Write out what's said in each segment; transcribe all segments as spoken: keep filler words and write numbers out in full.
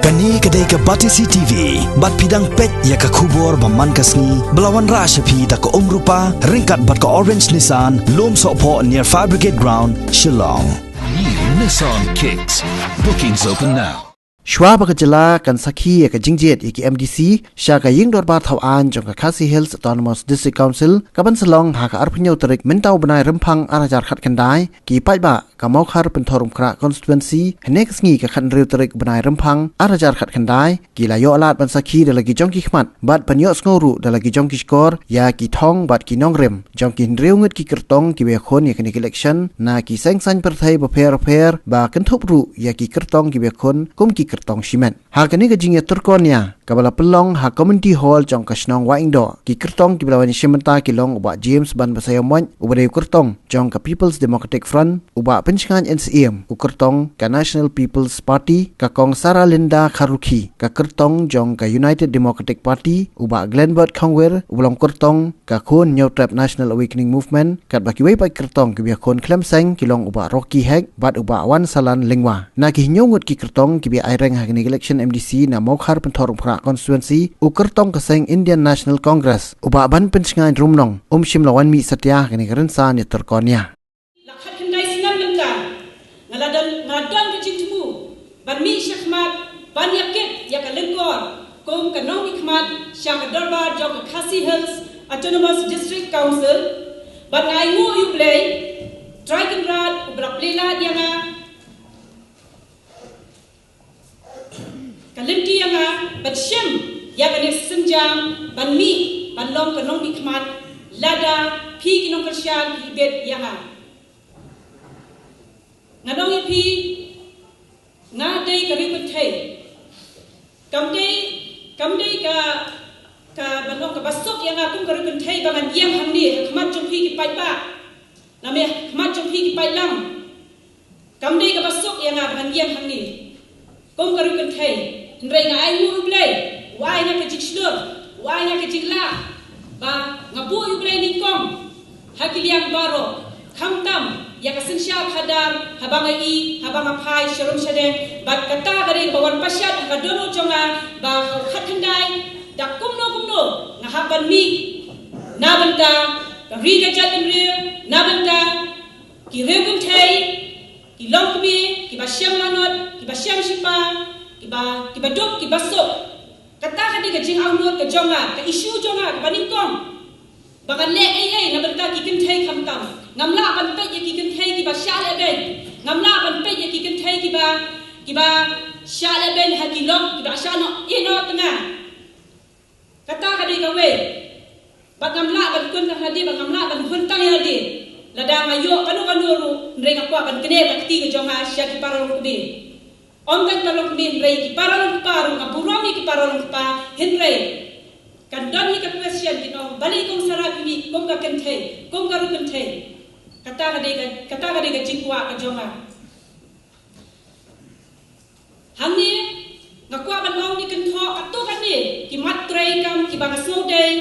Kane ka dei ka Batesi T V, bad phi dang peit ïa ka khubor ba man ka sngi, ba la wanrah sha phi da ka Umrupa, ryngkat bad ka Orange Nissan, Lumsohphoh near Fire Brigade Ground, Shillong. New Nissan Kicks. Bookings open now. Shuwa ba ka jylla kan sakhi ïa ka jingjied ïa ki M D C sha ka ïing dorbar thaw aiñ jong ka Khasi Hills Autonomous District Council, ka ban sa long ha ka arphew hynñiew tarik mynta u bnai Rymphang ar hajar khatkhyndai, ki paidbah ka Mawkhar Pynthorumkhrah constituency, hynne ka sngi ka khathynriew tarik bnai Rymphang ar hajar khatkhyndai, ki la ïoh lad ban sakhi da la ki jong ki khmat bad ban ïohsngew ruh da la ki jong ki shkor ïa ki thong bad ki nongrim jong ki hynriew ngut ki kyrtong kiba ïakhun ïa kane ka election na ki seng saiñ pyrthei bapher bapher, ba kynthup ruh ïa ki kyrtong kiba ïakhun kum ki kyrtong shimet. Ha kane ka jingïatur kyrtong ïa kaba la pynlong ha Community Hall jong ka shnong Wahingdoh, ki kyrtong kiba la wan ïashim bynta ki long u Bah James Banbasaiawmoit, uba dei u kyrtong jong ka People's Democratic Front, u Bah Pynshngain N C M, u kyrtong ka National People's Party, ka Kong Sarah Linda Kharlukhi, ka kyrtong jong ka United Democratic Party, u Bah Glenbert Khongwir, uba long kyrtong ka Khun Hynñiewtrep National Awakening Movement, katba kiwei pat ki kyrtong kiba ïakhun khlem seng ki long u Bah Rocky Hek bad u Bah Wansalan Lyngwa. Na ki hynñiew ngut ki kyrtong kiba ïa aireng ha kane ka election M D C na Mawkhar Pynthorumkhrah constituency, u kyrtong ka seng Indian National Congress, u Bah Banpynshngaiñ Rumnong, um shym la wan mih satia ha kane ka rynsan ïatur kyrtong ïa. La khatkhyndai snem mynta nga la don, nga la don ka jingthmu ban mih shakhmat ban ïakit ïa ka lyngkor kum ka nongmihkhmat sha ka dorbar jong ka Khasi Hills Autonomous District Council, bad nga ainguh ïa U Blei Trai Kynrad uba la plie lad ïa nga, ka lynti ïa nga ban shim ïa kane ka sienjam ban mih ban long ka nongmihkhmat, lada phi ki nongkyrshan phi ibit ïa nga. Ngan ong ïa phi, nga dei ka riewkynthei. Kam dei, kam dei ka, ka ban ong kaba suk ïa nga kum ka riewkynthei ba ngan ïeng hangne ha khmat jong phi ki paidbah, namar ha khmat jong phi ki paidlang. Kam dei kaba suk ïa nga ba ngan ïeng hangne kum ka riewkynthei. Hynrei nga ainguh ïa U Blei, u ai nga ka jingshlur, u ai nga ka jinglah, ba nga buh ïa U Blei nyngkong ha ki liang baroh, khamtam ïa ka synshar khadar haba nga ïohi, haba nga phai sharum shadien. Bad kata ka dei kaba wan pynshai ha ka dohnud jong nga ba ha u khatkhyndai, da kumno kumno nga hap ban mih na bynta ka ri ka jaitbynriew, na bynta ki riewkynthei, ki longkmie, kiba shem lanot, kiba shem shipa, kiba, kiba duk, kiba suk. Kata ka dei ka jingangnud ka jong nga, ka issue jong nga kaba nyngkong, ba ngan leh ei ei na bynta ki kynthei khamtam. Ngam lah ban peit ïa ki kynthei kiba shah lehbeiñ. Ngam lah ban peit ïa ki kynthei kiba, kiba shah lehbeiñ ha ki lok, kiba shah noh ïeh noh tnga. Kata ka dei kawei. Bad ngam lah ban kyntang ïalade, bad ngam lah ban kyntang ïalade. Lada nga ïoh kano kano ruh, hynrei nga kwah ban knieh ka kti ka jong nga sha ki para longkmie. Ym tang ki para longkmie, hynrei ki para longkpa ruh, nga burom ïa ki para longkpa, hynrei kan don hi ka question kin ong, balei Kong Sarah phi mih kum ka kynthei, kum ka riewkynthei. Kata ka dei ka, kata ka dei ka jingkwah ka jong nga. Hangne nga kwah ban ong, ne kynthoh katto katne ki mat treikam kiba nga sngewdei,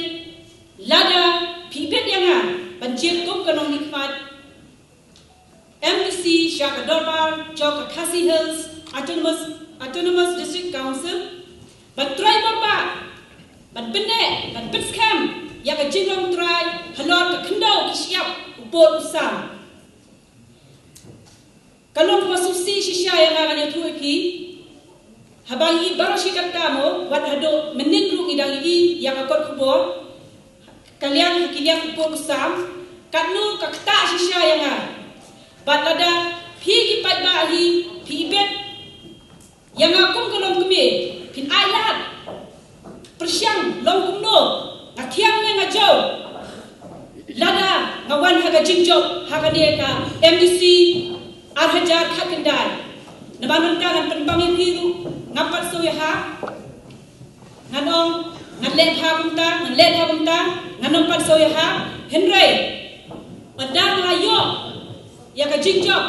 lada phi ibit ïa nga ban jied kum ka nongmihkhmat M D C sha ka dorbar jong ka Khasi Hills Autonomous, Autonomous District Council, ban trei bor bha, ban pynneh, ban pynskhem ïa ka jinglong trai halor ka khyndew ki shyiap, u pud u sam. Ka long kaba sngewsih shisha ïa nga, ngan ïathuh ïa phi. Haba ngi ïohi baroh shi katta mo, wat haduh mynnin ruh ngi dang ïohi ïa ka kot khubor, ka liang, ki liang u pud u sam, katno ka ktah shisha ïa nga. Bad lada phi ki paidbah hi phi ibit ïa nga kum ka longkmie, phin ailad. Pyrshang long kumno, nga thiang ne nga jew, lada nga wan ha ka jingjop ha kane ka M D C ar hajar khatkhyndai. Namar mynta ngan pynbang ïa phi ruh, ngam pat sngew ïa ha. Ngan ong, ngan leh bha kumta, ngan leh bha kumta, ngan ym pat sngew ïa ha. Hynrei ynda nga la ïoh ïa ka jingjop,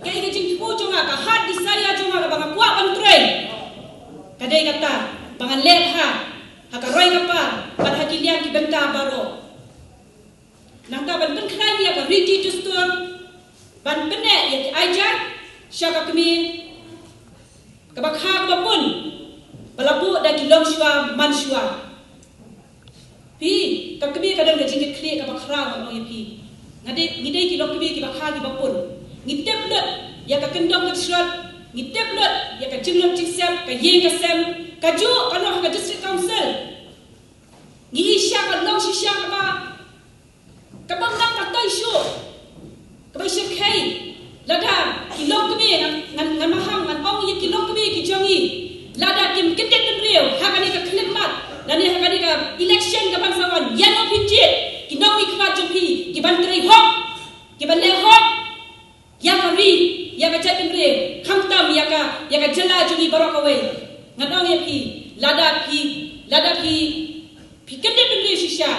kaei ka jingthmu jong nga, ka heart desire jong nga kaba nga kwah ban trei, ka dei kata ba ngan leh bha ha ka roi ka par bad ha ki liang ki bynta baroh. Nangta ban pynkhlaiñ ïa ka riti dustur, ban pynneh ïa ki aijat sha ka kmie kaba kha kaba pun. ba la buh da ki longshuwa manshuwa. Phi, ka kmie ka don ka jingkitkhlieh kaba khraw, ngan ong ïa phi. Nga dei, ngi dei ki longkmie kiba kha kiba pun. Ngi tip lut ïa ka kyndong ka jrot, ngi tip lut ïa ka jinglong jingsep, ka ïing ka sem, kajuh ka long ha ka district council. Ngi ïohi shisha ka long shisha kaba, kaba nang ka tai shuh. Kaba ïa shyrkhei. Lada ki longkmie, ngan, ngan, ngan maham, ngan ong ïa ki longkmie ki jong ngi. Lada kim kyndit bynriew ha kane ka khyllipmat, lane ha kane ka election kaban sa wan, ïa ngi pynjit ki nongmihkhmat jong phi, ki ban trei hok, ki ban leh hok ïa ka ri, ïa ka jaitbynriew, khamtam ïa ka, ïa ka jylla jong ngi baroh kawei. Ngan ong ïa phi, lada phi, lada phi, phi kyndit bynriew shisha,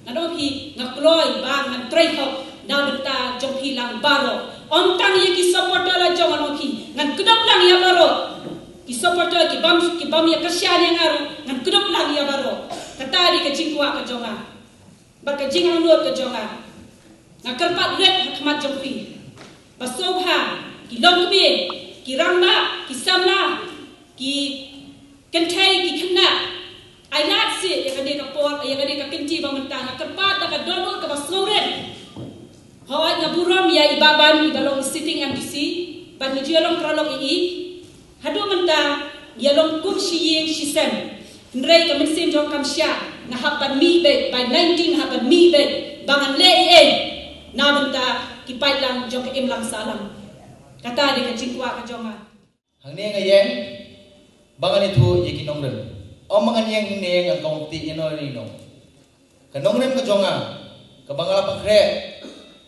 ngan ong phi, nga kloi ba ngan trei hok na bynta jong phi lang baroh. Ym tang ïa ki supporter la jong, ngan ong phi, ngan kdup lang ïa baroh ki supporter, ki bam, ki bam ïa ka sha ïa nga ruh, ngan kdup lang ïa baroh. Kata dei ka jingkwah ka jong nga bad ka jingangnud ka jong nga. Nga kyrpad rit ha khmat jong phi ba sngewbha ki longkmie, ki rangbah, ki samla, ki kynthei, ki khynnah, ai lad seh ïa kane ka por, ïa kane ka kynti ba mynta. Nga kyrpad da ka dohnud kaba sngewrit. Hooid, nga burom ïa i Bah Ban, iba long sitting M D C, bad ngi ju ïa long paralok ïa i. Haduh mynta ngi ïa long kum shi ïing shi sem. Hynrei ka mynsiem jong nga kam shah, nga hap ban mih beit, by nineteen nga hap ban mih beit ba ngan leh ei ei na bynta ki paidlang jong ka imlang sahlang. Kata dei ka jingkwah ka jong nga. Hangne nga ïeng ba ngan ïathuh ïa ki nongrim. Ym ba ngan ïeng hangne ngan kawang kti ïano ïano. Ka nongrim ka jong nga kaba nga la pynkhreh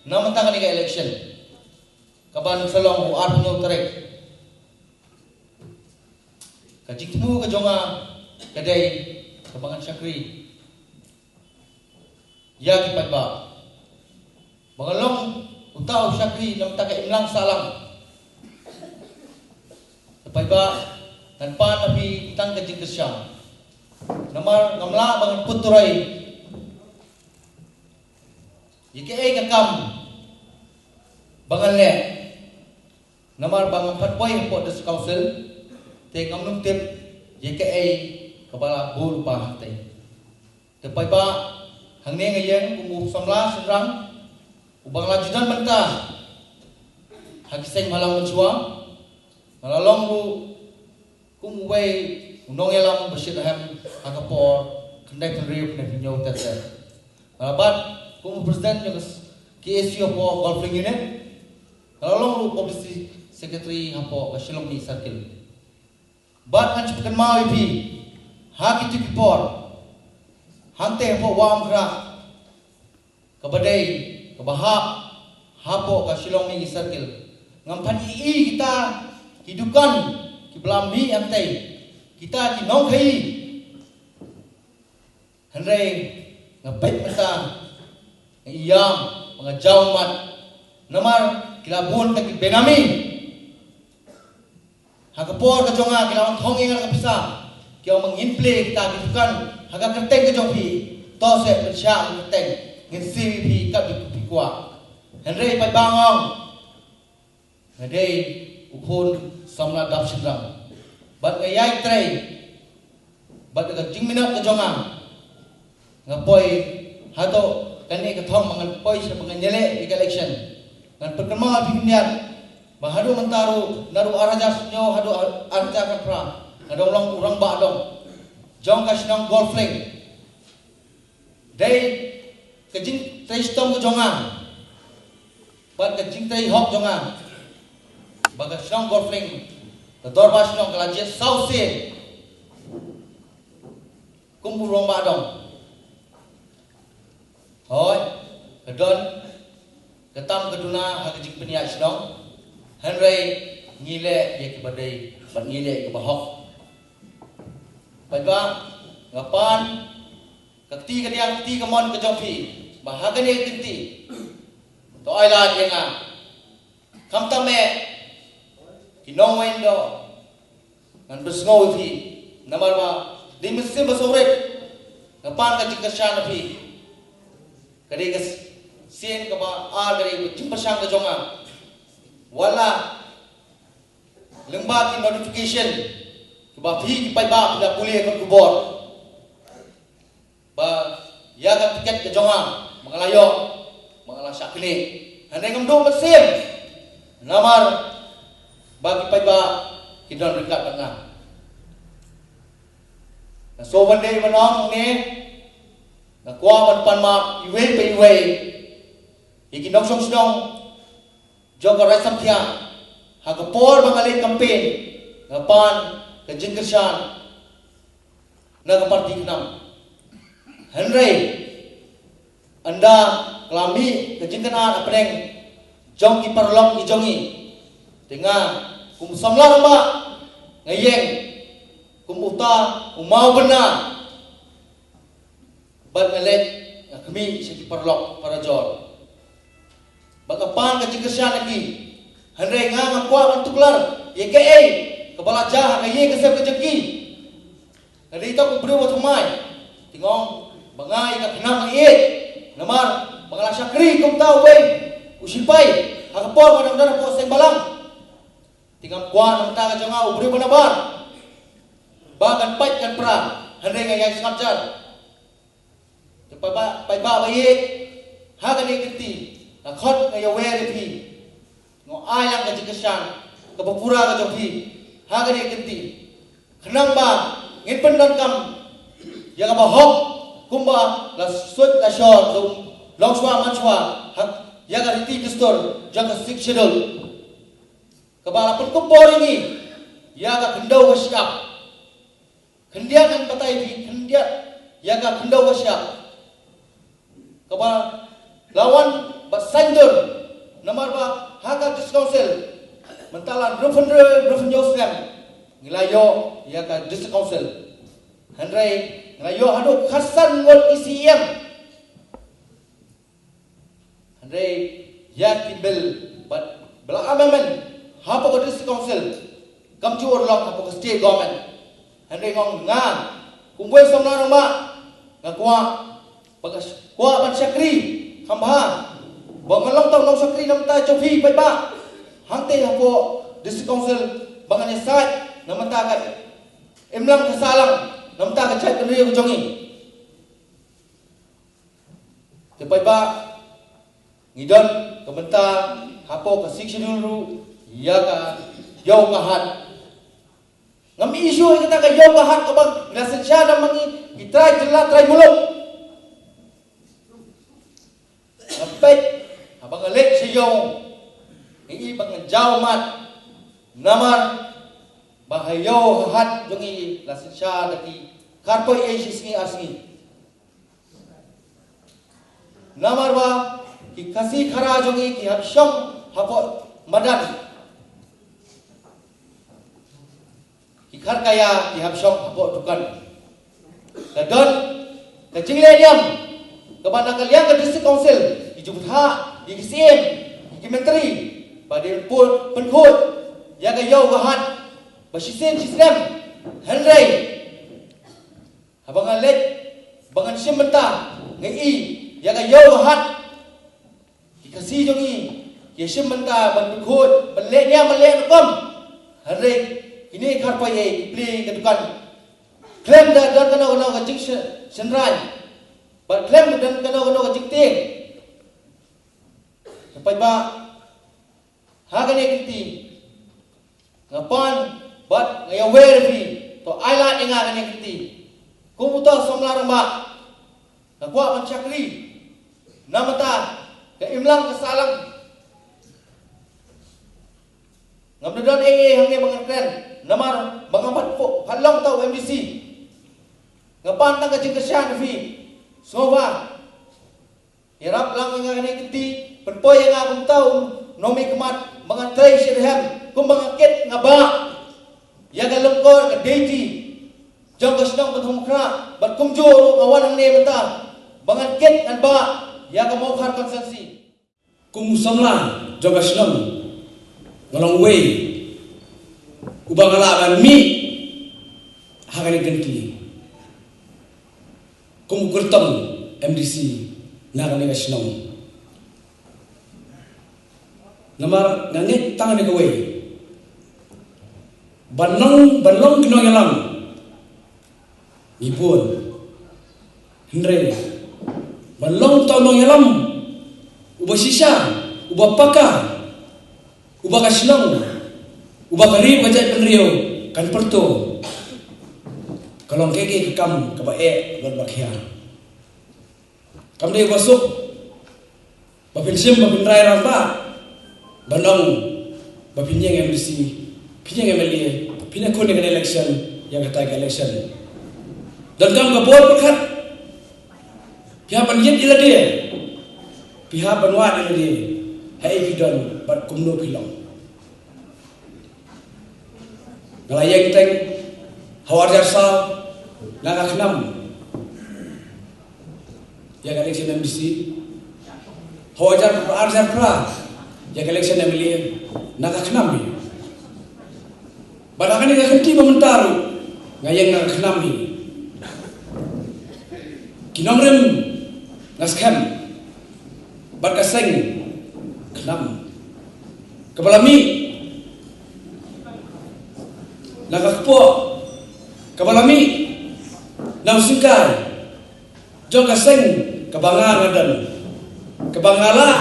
na mynta kane ka election, kaban sa long ha u arphew tarik. Ka jingthmu ka jong nga ka dei kaba ngan shakri ïa ki paidbah. Ba ngan long uta u shakri na bynta ka imlang sahlang. Ki paidbah, ngan pan ha phi tang ka jingkyrshan. Namar ngam lah ba ngan pyntrei ïa kaei ka kam ba ngan leh. Namar ba ngam pat poi hapoh District Council, te ngam nym tip ïa kaei kaba la buh lypa hangtei. Te paidbah, hangne nga ïeng kum u samla shynrang uba nga la ju don bynta ha ki seng bhalang mynshuwa. Nga la long ruh kum uwei u nongïalam ba shitrhem ha ka por khyndai phew hynriew khyndai phew hynñiew ter ter. Nga la bat kum u president jong ka K S U hapoh Golf Link Unit. Nga la long ruh publicity secretary hapoh ka Shillong Mih Circle. Bad ngan shu pynkynmaw ïa phi, ha kito ki por, hangtei hapoh Wah Umkhrah, kaba dei, kaba hap hapoh ka Shillong Mih Circle, ngam pat ïohi kita ki dukan kiba la mih hangtei, kita ki nongkhaii. Hynrei nga peit mynta, nga ïam, nga jaw mat. Namar ki la bun ta ki benami. Ha ka por ka jong nga ki la wan thong ïa nga ka pisa, ki ong ba ngin plie kita ki dukan ha ka kyrteng ka jong phi. To seh pynshah ka kyrteng, ngin siew ïa phi kat ba phi kwah. Hynrei paidbah, nga ong, nga dei u khun samla dap shynrang bad nga ïai trei bad ka jingminot ka jong nga. Nga poi hato kane ka thong ba ngan poi sha ba ngan ïaleh ïa ka election. Ngan pynkynmaw ïa phi khyndiat ba haduh mynta ruh, naduh ar hajar hynñiew haduh ar hajar khatphra, nga dang long u rangbah dong jong ka shnong Golf Link. Dei ka jingtrei shitom ka jong nga bad ka jingtrei hok jong nga ba ka shnong Golf Link, ka dorbar shnong ka la jied saw sien kum u rangbah dong. Hooid, ka don ka tam ka duna ha ka jingpynïaid shnong, hynrei ngi leh ïa kiba dei bad ngi leh ïa kiba hok. Paidbah, nga pan ka kti ka diang, ka kti ka mon ka jong phi ba ha kane ka kti to ai lad ïa nga. Khamtam eh ki nongwei ndo, ngan pynsngew ïa phi, namar ba dei mynsiem ba sawrit. Nga pan ka jingkyrshan ïa phi. Ka dei ka sien kaba ar, ka dei ka jingpyrshang ka jong nga. Wat la lyngba ki notification Ba phi ki paidbah phi la pule ka khubor ba ïa ka tiket ka jong nga ba nga la ïoh, ba nga la shah knieh. Hynrei ngam duh mynsiem namar ba ki paidbah ki don ryngkat bad nga. Nga sngewbha ban ong ne nga kwah ban pan map iwei pa iwei ïa ki nongshong shnong jong ka Raid Samthiang. Ha ka por ba nga leit campaign nga pan ka jingkyrshan na ka party KHNAM. Hynrei ynda ka la mih ka jingkynad hapdeng jong ki paralok ki jong ngi, te nga kum u samla rangbah nga ïeng kum uta u mawbynna. Bad nga leit nga khmih sha ki paralok parajor bad nga pan ka jingkyrshan ïa ki. Hynrei nga ngam kwah ban tuklar ïa kaei kaba la jia ha ka ïing ka sem ka jong ki. Nga dei tang u briew ba thymmai. Te nga ong ba nga ïa ka KHNAM nga ïeit namar ba nga la shakri kumta uwei u sipai ha ka por ba nga dang don hapoh seng balang. Te ngam kwah na ka bynta ka jong nga u briew ba nabar ba kan pait kan pra, hynrei nga ïai sngap jar. Te paidbah, paidbah ba ïeit, ha kane ka kynti nga khot nga ïawer ïa phi. Nga ai lang ka jingkyrshan kaba pura ka jong phi ha kane ka kynti. Khnang ba ngin pyndonkam ïa kaba hok kumba la sut la shor, ka um long shuwa man shuwa ha ïa ka riti dustur jong ka Sixth Schedule. Kaba la pynkup bor ïa ngi ïa ka khyndew ka shyiap. Khyndiat ngan batai phi, khyndiat ïa ka khyndew ka shyiap. Kaba la wan bad saiñdur namar ba ha ka District Council mynta la hynriewphew hynriew, hynriewphew hynñiew snem ngi la ïoh ïa ka District Council. Hynrei ngi la ïoh haduh khatsan ngut ki C E M. Hynrei ïa ki bill bad ba la amendment hapoh ka District Council kam ju urlong hapoh ka State Government. Hynrei nga ong nga kum uwei u samla rangbah nga kwah ba nga sh-, kwah ban shakri kham bha. Ba nga long tang u nongshakri na ka bynta jong phi paidbah hangtei hapoh District Council, ba ngan ïasaid na ka bynta ka imlang ka sahlang, na ka bynta ka jaitbynriew ka jong ngi. Te paidbah, ngi don ka bynta hapoh ka Sixth Schedule ruh ïa ka ïew ka hat. Ngam issue ïa kata ka ïew ka hat kaba ngi la synshar da ma ngi ki trai jylla trai muluk. Nga peit haba nga leit sha ïew, nga i ba nga jaw mat namar ba ha ïew ha hat jong ngi la synshar da ki kharpoi ei shi sngi ar sngi. Namar ba ki Khasi Khara jong ngi ki hap shong hapoh madan. Ki Kharkaya ki hap shong hapoh dukan. Ka don ka jingleh niam kaba na ka liang ka District Council ki ju bthah ïa ki syiem, ïa ki myntri ba dei pyn-, pynkhuid ïa ka ïew ka hat ba shisien shisnem. Hynrei haba nga leit ba ngan shim bynta, nga i ïa ka ïew ka hat. Ki Khasi jong ngi ki shim bynta ban pynkhuid, ban leh niam, ban leh rukom. Hynrei kine ki kharpoi ei ki plie ka dukan. Khlem da don kano kano ka jingshynrai bad khlem da don kano kano ka jingtieng. Te paidbah, ha kane ka kynti nga pan bad nga ïawer ïa phi, to ai lad ïa nga ha kane ka kynti. Kum uta u samla rangbah nga kwah ban shakri na ka bynta ka imlang ka sahlang. Ngam da don ei ei hangne ba ngan kren namar ba nga mat pok phalong tau M D C. Nga pan tang ka jingkyrshan ïa phi. Sngewbha ïarap lang ïa nga kane ka kynti, pynpoi ïa nga kumta u nongmihkhmat ba ngan trei shitrhem, kumba nga kit nga bah ïa ka lyngkor ka deity jong ka shnong Pynthorumkhrah, bad kumjuh ruh nga wan hangne mynta ba ngan kit ngan bah ïa ka Mawkhar constituency. Kum u samla jong ka shnong nga long uwei uba nga lah ban mih ha kane ka kynti kum u kyrtong M D C na kane ka shnong. Namar nga ngeit tang kane kawei, Ban long, ban long ki nongïalam ngi bun. Hynrei ban long tang nongïalam uba shisha, uba paka, uba ka shnong, uba ka ri, uba ka jaitbynriew kan pyrto, ka long kaei kaei ka kam kaba eh bad ba khia. Kam dei ba suk ba phin shim, ba phin rai rangbah, ba nong, ba phin ïeng MDC, phin ïeng MLA, phin ïakhun ïa ka election, ïa katai ka election. Donkam ka bor pyrkhat. Phi hap ban ïit ïa lade, phi hap ban wad ïa lade. Haei phi don bad kumno phi long. Nga la ïeng teng ha u ar hajar saw, nga nga khnam ïa ka election MDC. Ha u ar hajar, ar hajar phra, ïa ka election MLA, nga nga khnam hi. Bad ha kane ka kynti ba mynta ruh nga ïeng nga nga khnam hi. Ki nongrim nga skhem, bad ka seng khnam. Kaba la mih na ka kpoh, kaba la mih na u syngkai jong ka seng kaba nga nga don, kaba nga lah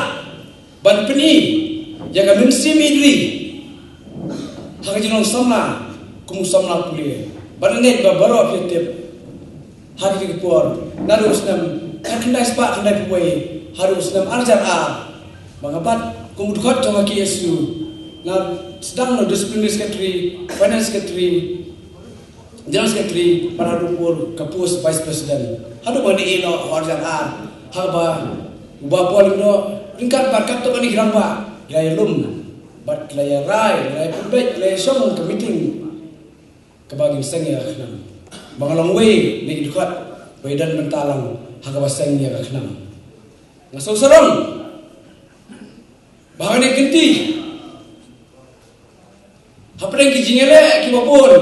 ban pyni ïa ka mynsiem Idri ha ka jinglong samla kum u samla pule. Bad nga ngeit ba baroh phi tip, ha kine ki por, naduh u snem khatkhyndai spah khyndaiphew wei haduh u snem ar hajar ar, ba nga bat kum u dkhot jong ka KSU, nga sdang na disciplinary secretary, finance secretary, general secretary, bad haduh pur ka post vice president. Haduh ba nga dei noh ha u ar hajar ar, haba u Bah Paul Lyngdoh ryngkat bad katto katne ki rangbah ki la ïalum bad ki la ïarai, ki la ïapynbeit, ki la ïashong ka meeting kaba ngin seng ïa ka khnam. Ba nga long uwei na ki dkhot ba ïadon bynta lang ha kaba seng ïa ka khnam. Nga sngewsarong ba ha kane ka kynti, hapdeng ki jingïaleh kiba bun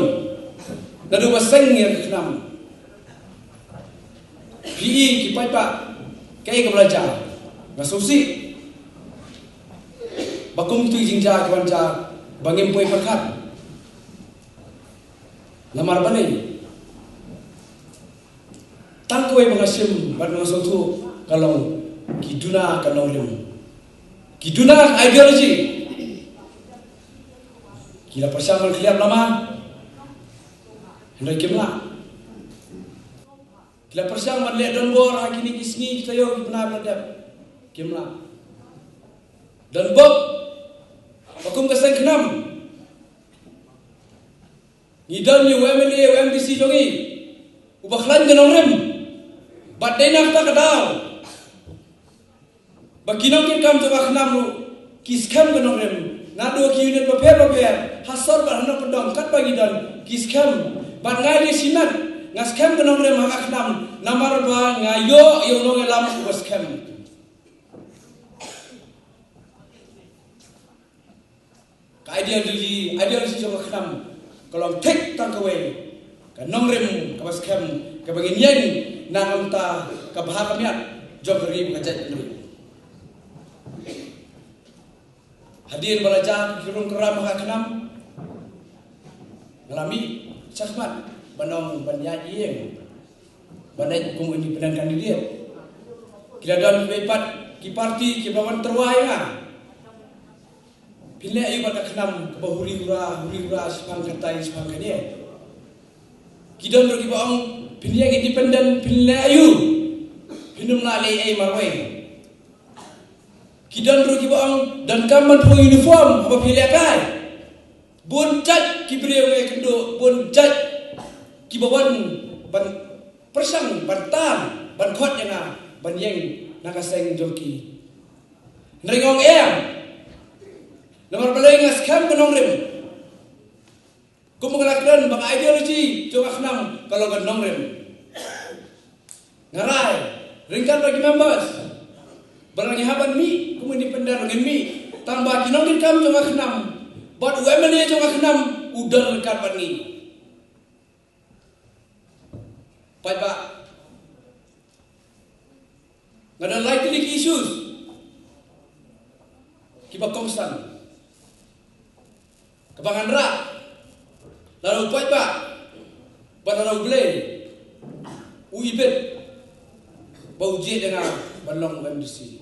naduh ba seng ïa ka khnam, phi i ki paidbah kaei kaba la jia. Nga sngewsih ba kum kito ki jingjia ki wan jia ba ngim poi pyrkhat. Namar balei? Tang kawei ba nga shim bad nga sngewthuh ka long ki duna ka nongrim, ki duna ka ideology. Ki la pyrshang ban khlieh lama, hynrei kim lah. Ki la pyrshang ban leh donbor ha kine ki sngi ki taïew ki bnai ba la dep, kim lah. Donbok ba kum ka seng khnam ngi don ïa u MLA, u MDC jong ngi uba khlaiñ ka nongrim. Bad dei na kata ka daw ba ki nongkitkam jong ka khnam ruh ki skhem ka nongrim. Naduh ki unit bapher bapher ha sor bad ha nongkyndong katba ngi don ki skhem. Bad nga dei shimet nga skhem ka nongrim ha ka khnam namar ba nga ïoh ïa u nongïalam uba skhem. Ka ideology, ideology jong ka khnam ka long thik tang kawei, ka nongrim kaba skhem kaba ngin ïeng na ka bynta ka bha ka miat jong ka ri bad ka jaitbynriew. Hadien ba la jia ki rung ki ram ha ka khnam, nga la mih shakhmat ban ong ban ïaid ïeng ban leit kum independent candidate. Ki la don kiwei pat ki party kiba wan tyrwa ïa nga. Phin leh aïu bad ka khnam kaba huri hura, huri hura shaphang katai shaphang kane? Ki don ruh kiba ong phin ïeng independent phin leh aïu? Phin ym lah leh ei marwei. Ki don ruh kiba ong donkam ban pynlong uniform haba phi lehkai. Bun jait ki briew ngi kynduh, bun jait kiba wan ban pyrshang, ban tan, ban khot ïa nga ban ïeng na ka seng jong ki. Hynrei nga ong em. Namar balei? Nga skhem ka nongrim. Kum ba nga la kren ba ka ideology jong ka khnam ka long ka nongrim. Nga rai ryngkat bad ki members ba lada ngi hap ban mih kum independent ngin mih, tang ba ki nongkitkam jong ka khnam bad u MLA jong ka khnam u don ryngkat bad ngi. Paidbah, nga don lai tylli ki issues kiba kongsan. Kaba ngan rah Lada U Blei u ibit ba u jied ïa nga ban long u M D C.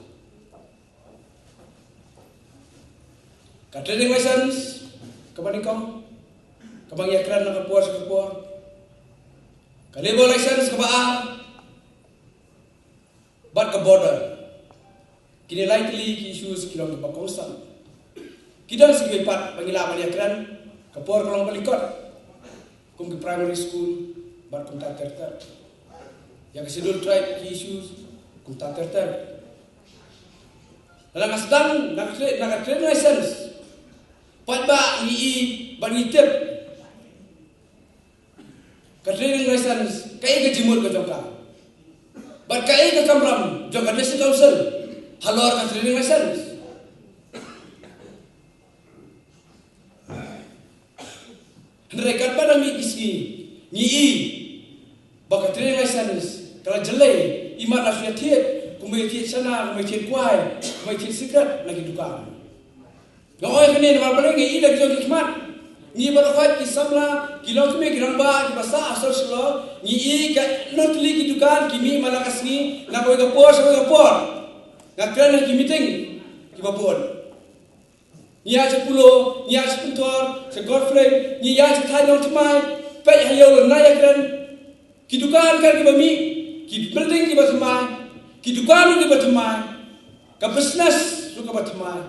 Ka trading license kaba nyngkong kaba ngi ïakren na ka por sha ka por, ka labour license kaba ar, bad ka border. Kine lai tylli ki issues ki long kiba kongsan. Ki don sa kiwei pat ba ngi lah ban ïakren, ka por ka long ba lyngkot. Kum ki primary school bad kumta ter ter. Ïa ka Scheduled Tribe ki issues kumta ter ter. Lada nga sdang na ka tra-, na ka trading license, paidbah ngi i bad ngi tip ka trading license kaei ka jingmut ka jong ka, bad kaei ka kamram jong ka District Council halor ka trading license. Hynrei katba dang mih ki sngi ngi i ba ka trading license ka la jyllei, imat la shu ïathied, kumba ïathied shana, kumba ïathied kwai, kumba ïathied sikret na ki dukan. Nga ong kane namar balei, ngi i da ki jong ki khmat. Ngi baroh ki samla, ki longkmie ki rangbah kiba sah ha sor Shillong, ngi i ka nongtylli ki dukan ki mih man la ka sngi na kawei ka por sha kawei ka por. Nga kren ha ki meeting kiba bun. Ngi ïaid sha Pulo, ngi ïaid sha Pynthor, sha Golf Lane, ngi ïaid sha Thaiñ Nongthymmai, peit ha Ïew Lyngkha ïakren. Ki dukan kan kiba mih, ki building kiba thymmai, ki dukan ruh kiba thymmai, ka business ruh kaba thymmai.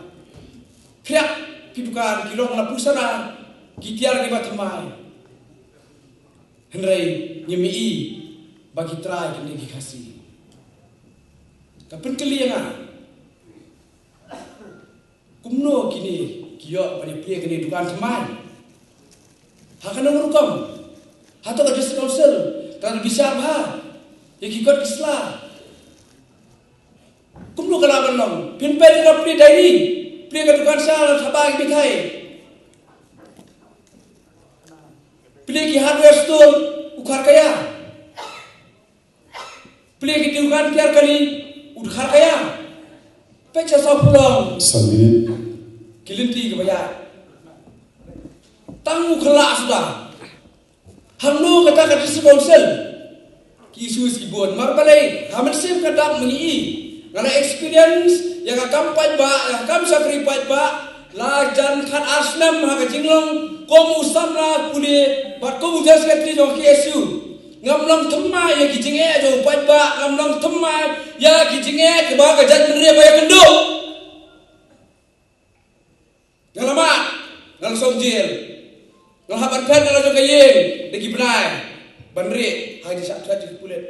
Khriah ki dukan ki long la pusara, ki tiar kiba thymmai. Hynrei ngim i ba ki trai kine ki Khasi. Ka pynkylli ïa nga. Kumno kine ki ïoh ban ïa plie kane dukan thymmai? Ha kano ka rukom? Hato ka District Council ka la bishar bha ïa ki kot ki sla? Kumno ka lah ban long? Phin peit ka plie diary, plie ka dukan sha, la thaba ki mithai. Plie ki hardware store u Kharkaya. Plie ki dukan tiar kali u Kharkaya. Peit sha Sawphew Long. San minit. Ki lynti kiba ïaid. Tang u khyllah suda. Hangno kata ka District Council? Ki issues ki bun. Namar balei, ha mynsiem ka dap mynta i nga la experience ïa ka kam paidbah, ïa ka kam shakri paidbah. La jan khat ar snem ha ka jinglong kum u samla pule bad kum u General Secretary jong ka K S U. Ngam long thymmai ïa ki jingeh jong u paidbah, ngam long thymmai ïa ki jingeh kiba ka jaitbynriew ba ïakynduh. Nga la mad, nga la song jail, nga la hap ban phet na la jong ka ïing da ki bnai ban rieh ha ki jingshah thait jong ki pulit.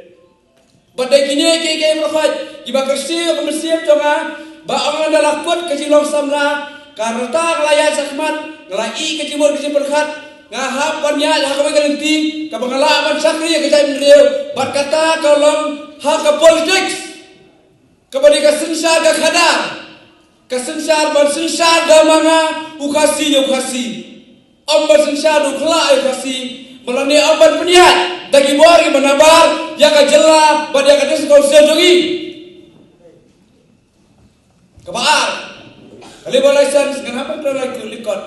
Bad dei kine kiei kiei baroh kiba kyrsiew ïa ka mynsiem jong nga, ba ong nga da la kut ka jinglong samla, ka rta nga la ïaid shakhmat, nga la ïeh ka jingmut ka jingpyrkhat, nga hap ban ïaid ha kawei ka lynti kaba nga lah ban shakri ïa ka jaitbynriew, bad kata ka long ha ka politics. Kaba dei ka synshar ka khadar. Ka synshar ban synshar da ma nga u Khasi ïa u Khasi. Ym ban synshar da u khyllah ïa u Khasi. Ba lane ym ban pynïaid da ki bor kiba nabar ïa ka jylla bad ïa ka District Council jong ngi. Kaba ar, ka labour license, ngan hap ban kren lyngkot.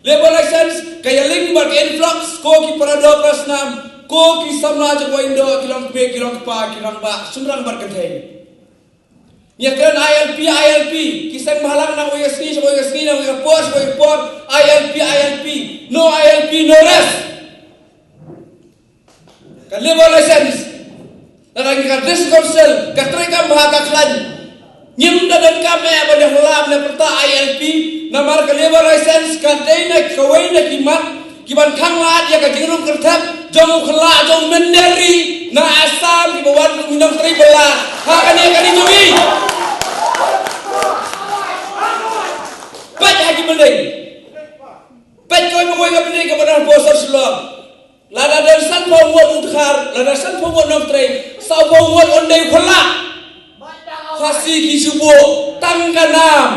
Labour license ka ïalink bad ka influx, ko ki para doh para snam, ko ki samla jong u Indo, ki longkmie ki longkpa, ki rangbah, shynrang bad kynthei. Ngi ïakren I L P, I L P, ki seng bhalang na kawei ka sngi sha kawei ka sngi, na kawei ka por sha kawei ka por, I L P, I L P, no I L P, no rest. Ka labour license, lada ka District Council ka treikam bha ka khlaiñ, ngim da donkam eh ban ïa hlap ne pyrta I L P, namar ka labour license ka dei na kawei na ki mat kiban khanglad ïa ka jingrung kyrthep jong u khyllah jong u mynder ri na Assam kiba wan kum ki nongtrei bylla ha kane ka ri jong ngi. Peit ha ki building. Peit kawei pa kawei ka building kaba don hapoh sor Shillong. Lada don sanphew ngut u dkhar, lada sanphew ngut nongtrei, sawphew ngut un dei u khyllah. Khasi ki shu buh tang ka nam,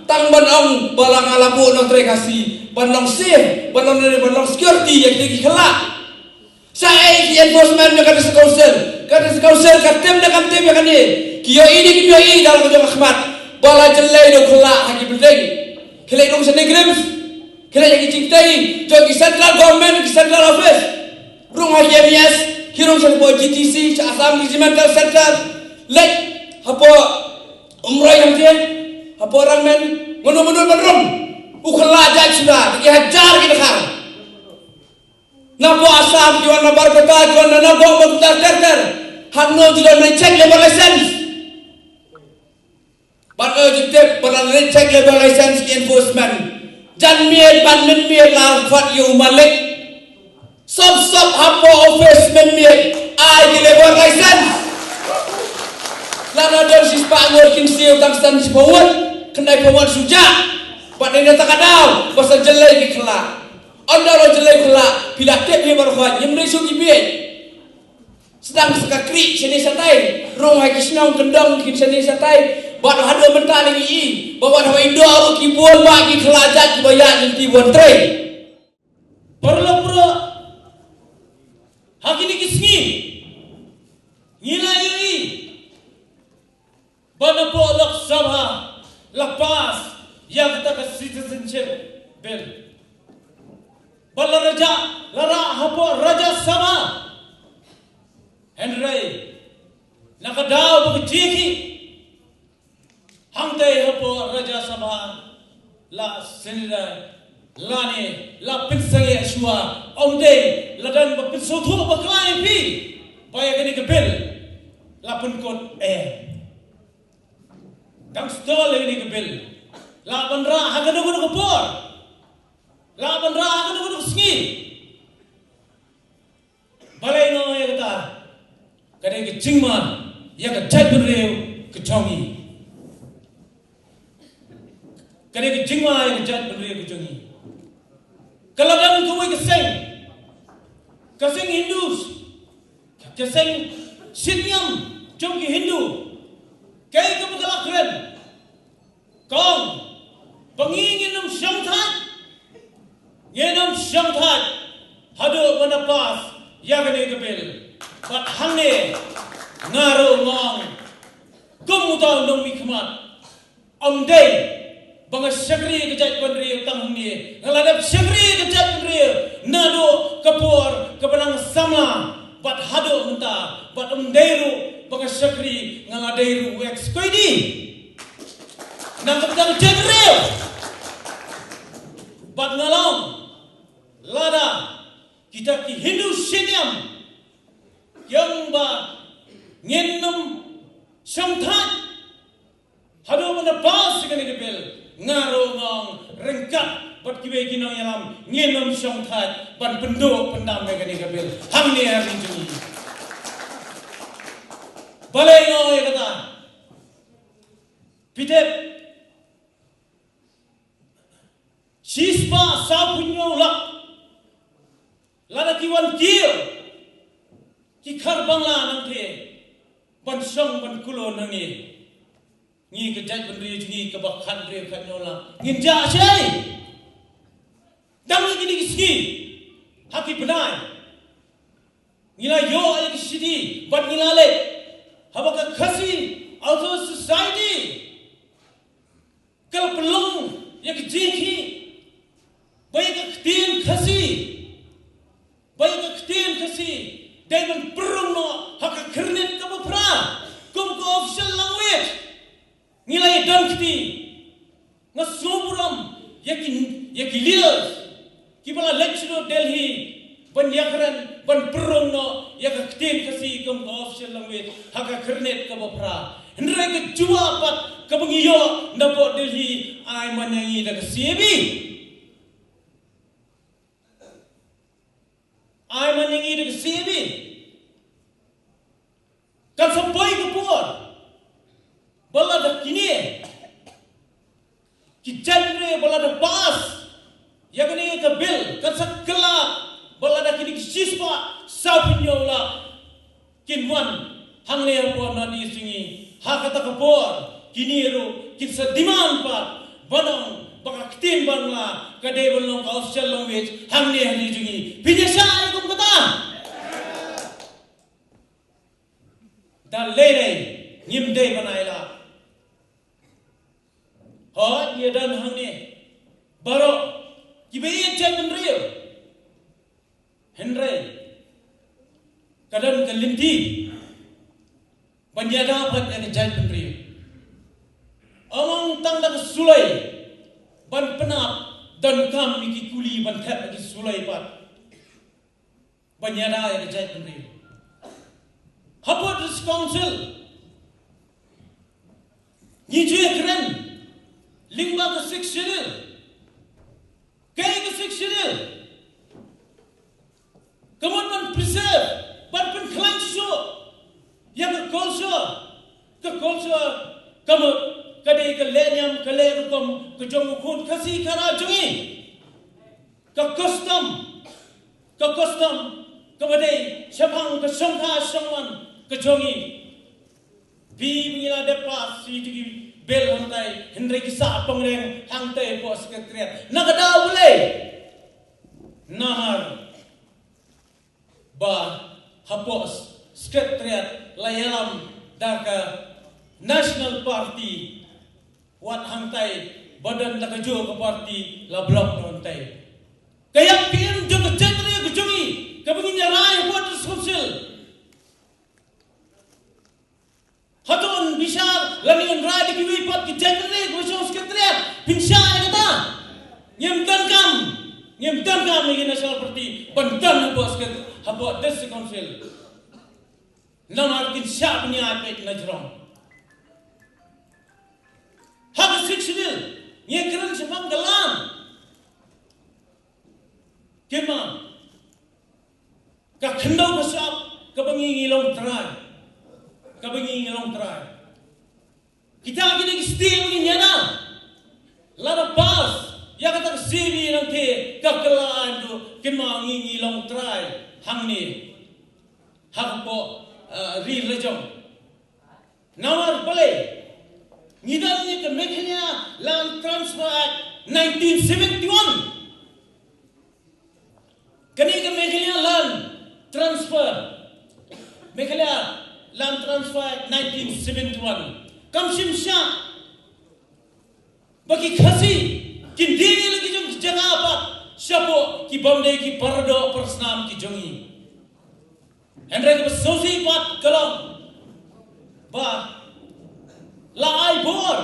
tang ban ong ba la nga la buh nongtrei Khasi, ban long safe, ban long, ban long security ïa kine ki khyllah. Shaei ki enforcement jong ka District Council? Ka District Council ka tip ne kam tip ïa kane? Ki ïohi ne kim ïohi da la ka jong ka khmat ba la jyllei da u khyllah ha ki building? Ki leit rung shane ki RIMS, ki leit ha ki jingtei jong ki central government, ki central office. Rung ha ki M E S, Sha hapoh G T C, sha Assam Regimental Centre, leit hapoh Umroi hangtei, hapoh Rangmen, mano mano ban rung, u khlajait suda, ki hajar ki dkhar. Napoh Assam, ki wan na Barpeta, ki wan na Nagaon, Barpeta ter ter. Hangno ki don leit check labour license. Bad, eh, jingtip, bad leit check labour license ki enforcement. Jan miet, bad mynmiet la khot ïa u malik. Sop sop hapoh office mynmiet, ai ki labour license. Lada don shispah ngut kin siew tang san shiphew ngut, khyndai phew ngut shu jah. Bad ïa kata ka daw, ba sa jyllei ki khla. Ynda la jyllei khla, phi la tip hi baroh, ngim dei shuh ki bieit. Sdang sa ka kri shane shatai, rung ha ki shnong kyndong kin shane shatai. Bad haduh mynta ngi i ba wat haba i dor ki bun ba ki khlajait kiba ïaid lynti bun trei. Paralok baroh, ha kine ki sngi ngi la ïohi ba napoh Lok Sabha la pass ïa kata ka Citizenship Bill. Ba la rajah, la rah hapoh Rajya Sabha. Hynrei na ka daw ba ka jingkit, hangtei hapoh Rajya Sabha la sngewthuh lane la pynsangeh shuwa, ym dei la dang ba pynsngewthuh bakla ïa phi ba ïa kane ka bill la pynkut eh. Dang stall ïa kane ka bill. Lah ban rah ha kano kano ka por. Lah ban rah ha kano kano ka sngi. Balei nga ong ïa kata? Ka dei ka jingma ïa ka jaitbynriew ka jong ngi. Ka dei ka jingma ïa ka jaitbynriew ka jong ngi. Ka la don kawei ka seng, ka seng Hindu, ka seng shitniam jong ki Hindu, kaei kaba ka la kren? Ka ong ba ngi ngin ym shongthait, ngin ym shongthait haduh ban da pass ïa kane ka bill. Bad hangne nga ruh nga ong kum uta u nongmihkhmat, ym dei ba nga shakri ka jaitbynriew tang hangne, nga la dep shakri ka jaitbynriew naduh ka por kaba nang samla bad haduh mynta, bad ym dei ruh ba nga shakri, nga la dei ruh u ex-koidi. Nang ka bynta ka jaitbynriew. Bad nga la ong, lada kita ki Hindu shitniam ki ong ba ngin ym shongthait haduh ban da pass ïa kane ka bill, nga ruh nga ong ryngkat bad kiwei ki nongïalam ngin ym shongthait ban pynduh pyndam ïa kane ka bill hangne ha ri jong ngi. Balei nga ong ïa kata? Phi tip, shispah sawphew hynñiew lak lada ki wan kiew ki khar Bangla nangtei ban shong ban kulo nangne, ngi ka jaitbynriew jong ngi kaba khathynriew khathynñiew lak ngin jah shai. Dang ïa kine ki sngi ha ki bnai ngi la ïoh ïa ki shithi bad ngi la leit haba ka Khasi Authors' Society ka la pynlong ïa ka jingkit ba ïa ka ktien Khasi, ba ïa ka ktien Khasi dei ban pynrung noh ha ka khyrnit kaba phra kum ka official language. Ngi la ïa don kti. Nga sngewburom ïa ki, ïa ki leaders kiba la leit sha Delhi ban ïakren ban pynrung noh ïa ka ktien Khasi kum ka official language ha ka khyrnit kaba phra. Hynrei ka jubab pat kaba ngi ïoh napoh Delhi, ai man ïa ngi da ka C A B. Ai man ïa ngi da ka C A B. Kan sa poi ka por ba lada kine ki jaiñre ba lada pass ïa kane ka bill, kan sa kylla ba lada kine ki shispah sawphew hynñiew lak kin wan hangne hapoh North East jong ngi. Ha kata ka por kine ruh kin sa demand pat ban ong ba ka ktien Bangla ka dei ban long ka official language hangne ha ri jong ngi. Phi ïa shah ïa kum kata? Da lei lei ngim dei ban ai lad. Hooid, ngi don hangne baroh kiba ïeit jaitbynriew. Hynrei ka don ka lynti ban ïada pat ïa ka jaitbynriew. Ym tang da ka suloi ban pynap donkam ïa ki kuli ban thep ïa ki suloi pat ban ïada ïa ka jaitbynriew. Hapoh District Council ngi ju ïakren lyngba ka Sixth Schedule. Kaei ka Sixth Schedule? Ka mut ban preserve, ban pynkhlaiñ shuh ïa ka culture. Ka culture ka mut ka dei ka lehniam, ka lehrukom ka jong u khun Khasi Khara jong ngi. Ka custom, ka custom kaba dei shaphang ka shongkha shongman ka jong ngi. Phi ba ngi la dep pass ïa ki bill hangtai, hynrei ki sah pynrem hangtai hapoh Secretariat. Na ka daw balei? Namar ba hapoh Secretariat la ïalam da ka National Party, wat hangtai ba don da kajuh ka party la block noh hangtai. Ka ïap ka im jong ka jaitbynriew ka jong ngi kaba ngin ïa rai hapoh District Council. Hato un bishar lane un rai da kiwei pat ki jaitbynriew kiba shong Secretariat? Phin shah ïa kata? Ngim donkam, ngim donkam ïa ki National Party ban don hapoh Secret-, hapoh District Council. Namar kin shah bniah peit na jrong. Ha ka Sixth Schedule ngi kren shaphang ka land. Kynmaw, ka khyndew ka shyiap kaba ngi ngi long trai, kaba ngi ngi long trai. Kita kine ki sting ngi ñiana. Lada pass ïa kata ka C B nangta ka kylla ain ruh, kynmaw, ngi ngi long trai hangne hapoh, eh, ri la jong. Namar balei? Ngi don ïa ka Meghalaya Land Transfer Act nineteen seventy-one. Kane ka Meghalaya Land Transfer, Meghalaya Land Transfer Act nineteen seventy-one kam shim shah ba ki Khasi kin die ïa la ki jong ki jaka pat shapoh ki bym dei ki paradoh parasnam ki jong ngi. Hynrei kaba sngewsih pat ka long ba la ai bor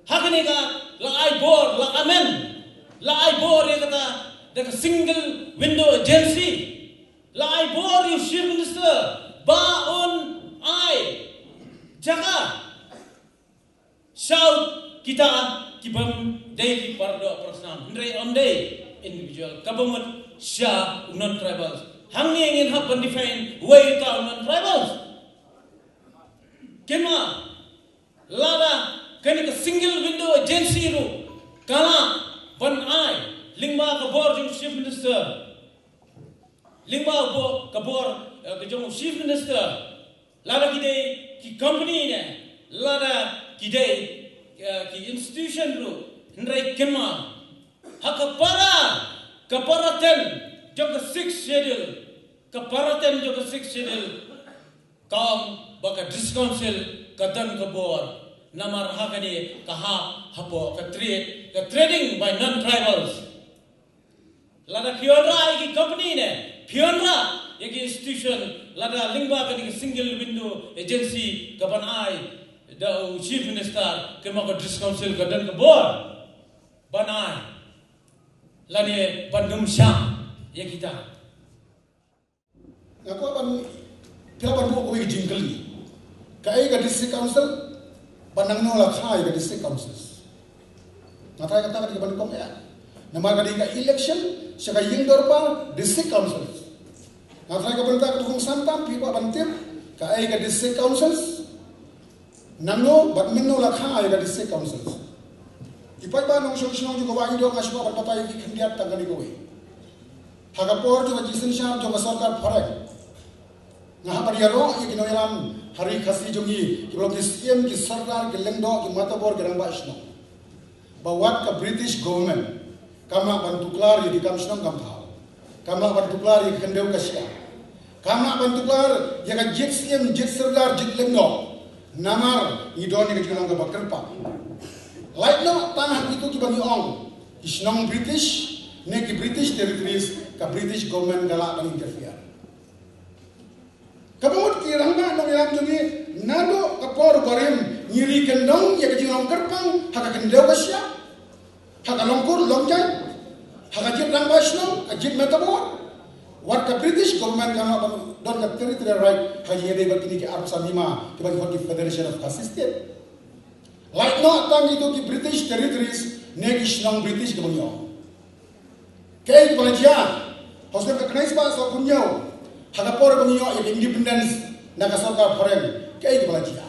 ha kane ka, la ai bor, la amend, la ai bor ïa kata da ka single window agency. La ai bor ïa u Chief Minister ba un ai jaka sha kita ki bym dei ki paradoh parasnam, hynrei ym dei individual, kaba mut sha u non-tribals. Hangne ngin hap ban define uei uta u non-tribals. Kynmaw, lada kane ka single window agency ruh ka lah ban ai lyngba ka bor jong u Chief Minister, lyngba ka bor, ka bor, eh, ka jong u Chief Minister, lada ki dei ki company ne, lada ki dei, eh, ki institution ruh, hynrei kynmaw, ha ka para, ka para ten jong ka Sixth Schedule, ka para ten jong ka Sixth Schedule ka ong ba ka District Council ka don ka bor, namar ha kane ka hap hapoh ka trade, ka trading by non-tribals. Lada phi wanrah ïa ki company ne, phi wanrah ïa ki institution, lada lyngba kane ka single window agency ka ban ai da u Chief Minister, kynmaw, ka District Council ka don ka bor ban ai lane ban ym shah ïa kita. Nga kwah ban, phi lah ban buh kawei ka jingkylli. Kaei ka District Council? Ba nangno la kha ïa ka District Councils? Nga tharai kata ka dei ka ban kong eh. Namar ka dei ka election sha ka ïing dorbar District Councils. Nga tharai ka bynta ka dei kong santam phi kwah ban tip kaei ka District Councils. Nangno bad mynno la kha ïa ka District Councils? Ki paidbah nongshong shnong jong ka Wahdoh, nga shu kwah ban batai ïa ki khyndiat tang kane kawei. Ha ka por jong ka jingsynshar jong ka sorkar phareng, nga hap ban ïaroh ïa ki nongïalam ha ri Khasi jong ngi, kiba long ki syiem, ki sordar, ki lyngdoh, ki matabor, ki rangbah shnong, ba wat ka British government kam lah ban tuklar ïa ki kam shnong kam thaw, kam lah ban tuklar ïa ka khyndew ka shyiap, kam lah ban tuklar ïa ka jied syiem, jied sordar, jied lyngdoh. Namar ngi don ïa ka jinglong kaba kyrpang. Lait noh tang ha kito kiba ngi ong ki shnong British ne ki British territories, ka British government ka lah ban interfere. Lam jong ngi, naduh ka por barim ngi ri kyndong ïa ka jinglong kyrpang ha ka khyndew ka shyiap, ha ka long kur long jait, ha ka jied rangbah shnong, ka jied metabor. Wat ka British government kam lah ban don ka territorial right ha ïadei bad kine ki arphew san hima kiba ngi khot ki Federation of Khasi State. Lait noh tang ito ki British territories ne ki shnong British kiba ngi ong. Kaei kaba la jia? Hostel ka khyndai spah saw phew hynñiew, ha ka por ba ngi ïoh ïa ka independence na ka sorkar phareng, kaei kaba la jia?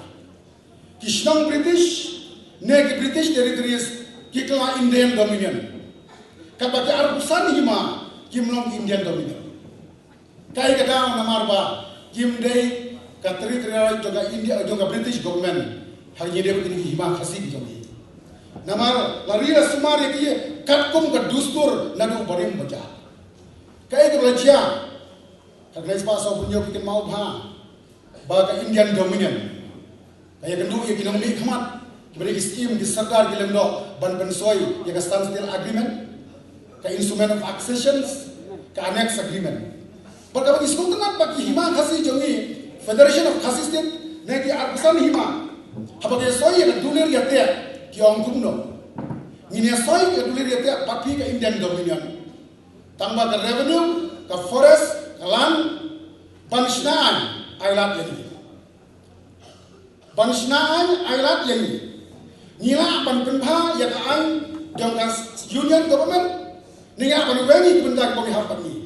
Ki shnong British ne ki British territories ki kylla Indian Dominion. Katba ki arphew san hima kim long Indian Dominion. Kaei ka daw? Namar ba kim dei ka territorial jong ka India, jong ka British government ha ïadei bad kine ki hima Khasi ki jong ngi. Namar la ri la sumar ïa ki katkum ka dustur naduh barim ba jia. Kaei kaba la jia? Ka khyndai spah saw phew hynñiew ki kynmaw bha ba ka Indian Dominion ka ïakynduh ïa ki nongmihkhmat kiba dei ki syiem ki sordar ki lyngdoh ban pynsoi ïa ka Standstill Agreement, ka Instrument of Accessions, ka Annex Agreement. Bad kaba ngi sngewtynnat ba ki hima Khasi jong ngi, Federation of Khasi State ne ki arphew san hima, haba ki soi ïa ka dulir ïateh, ki ong kumno: Ngin ïa soi ïa ka dulir ïateh bad phi ka Indian Dominion, tangba ka revenue, ka forest, ka land, ban shna aiñ, ailad ïa ngi. Ban shna aiñ, ailad ïa ngi. Ngi lah ban pynbha ïa ka aiñ jong ka Union Government, ne ngi lah ban weng ïa ki bynta kiba ym ïahap bad ngi.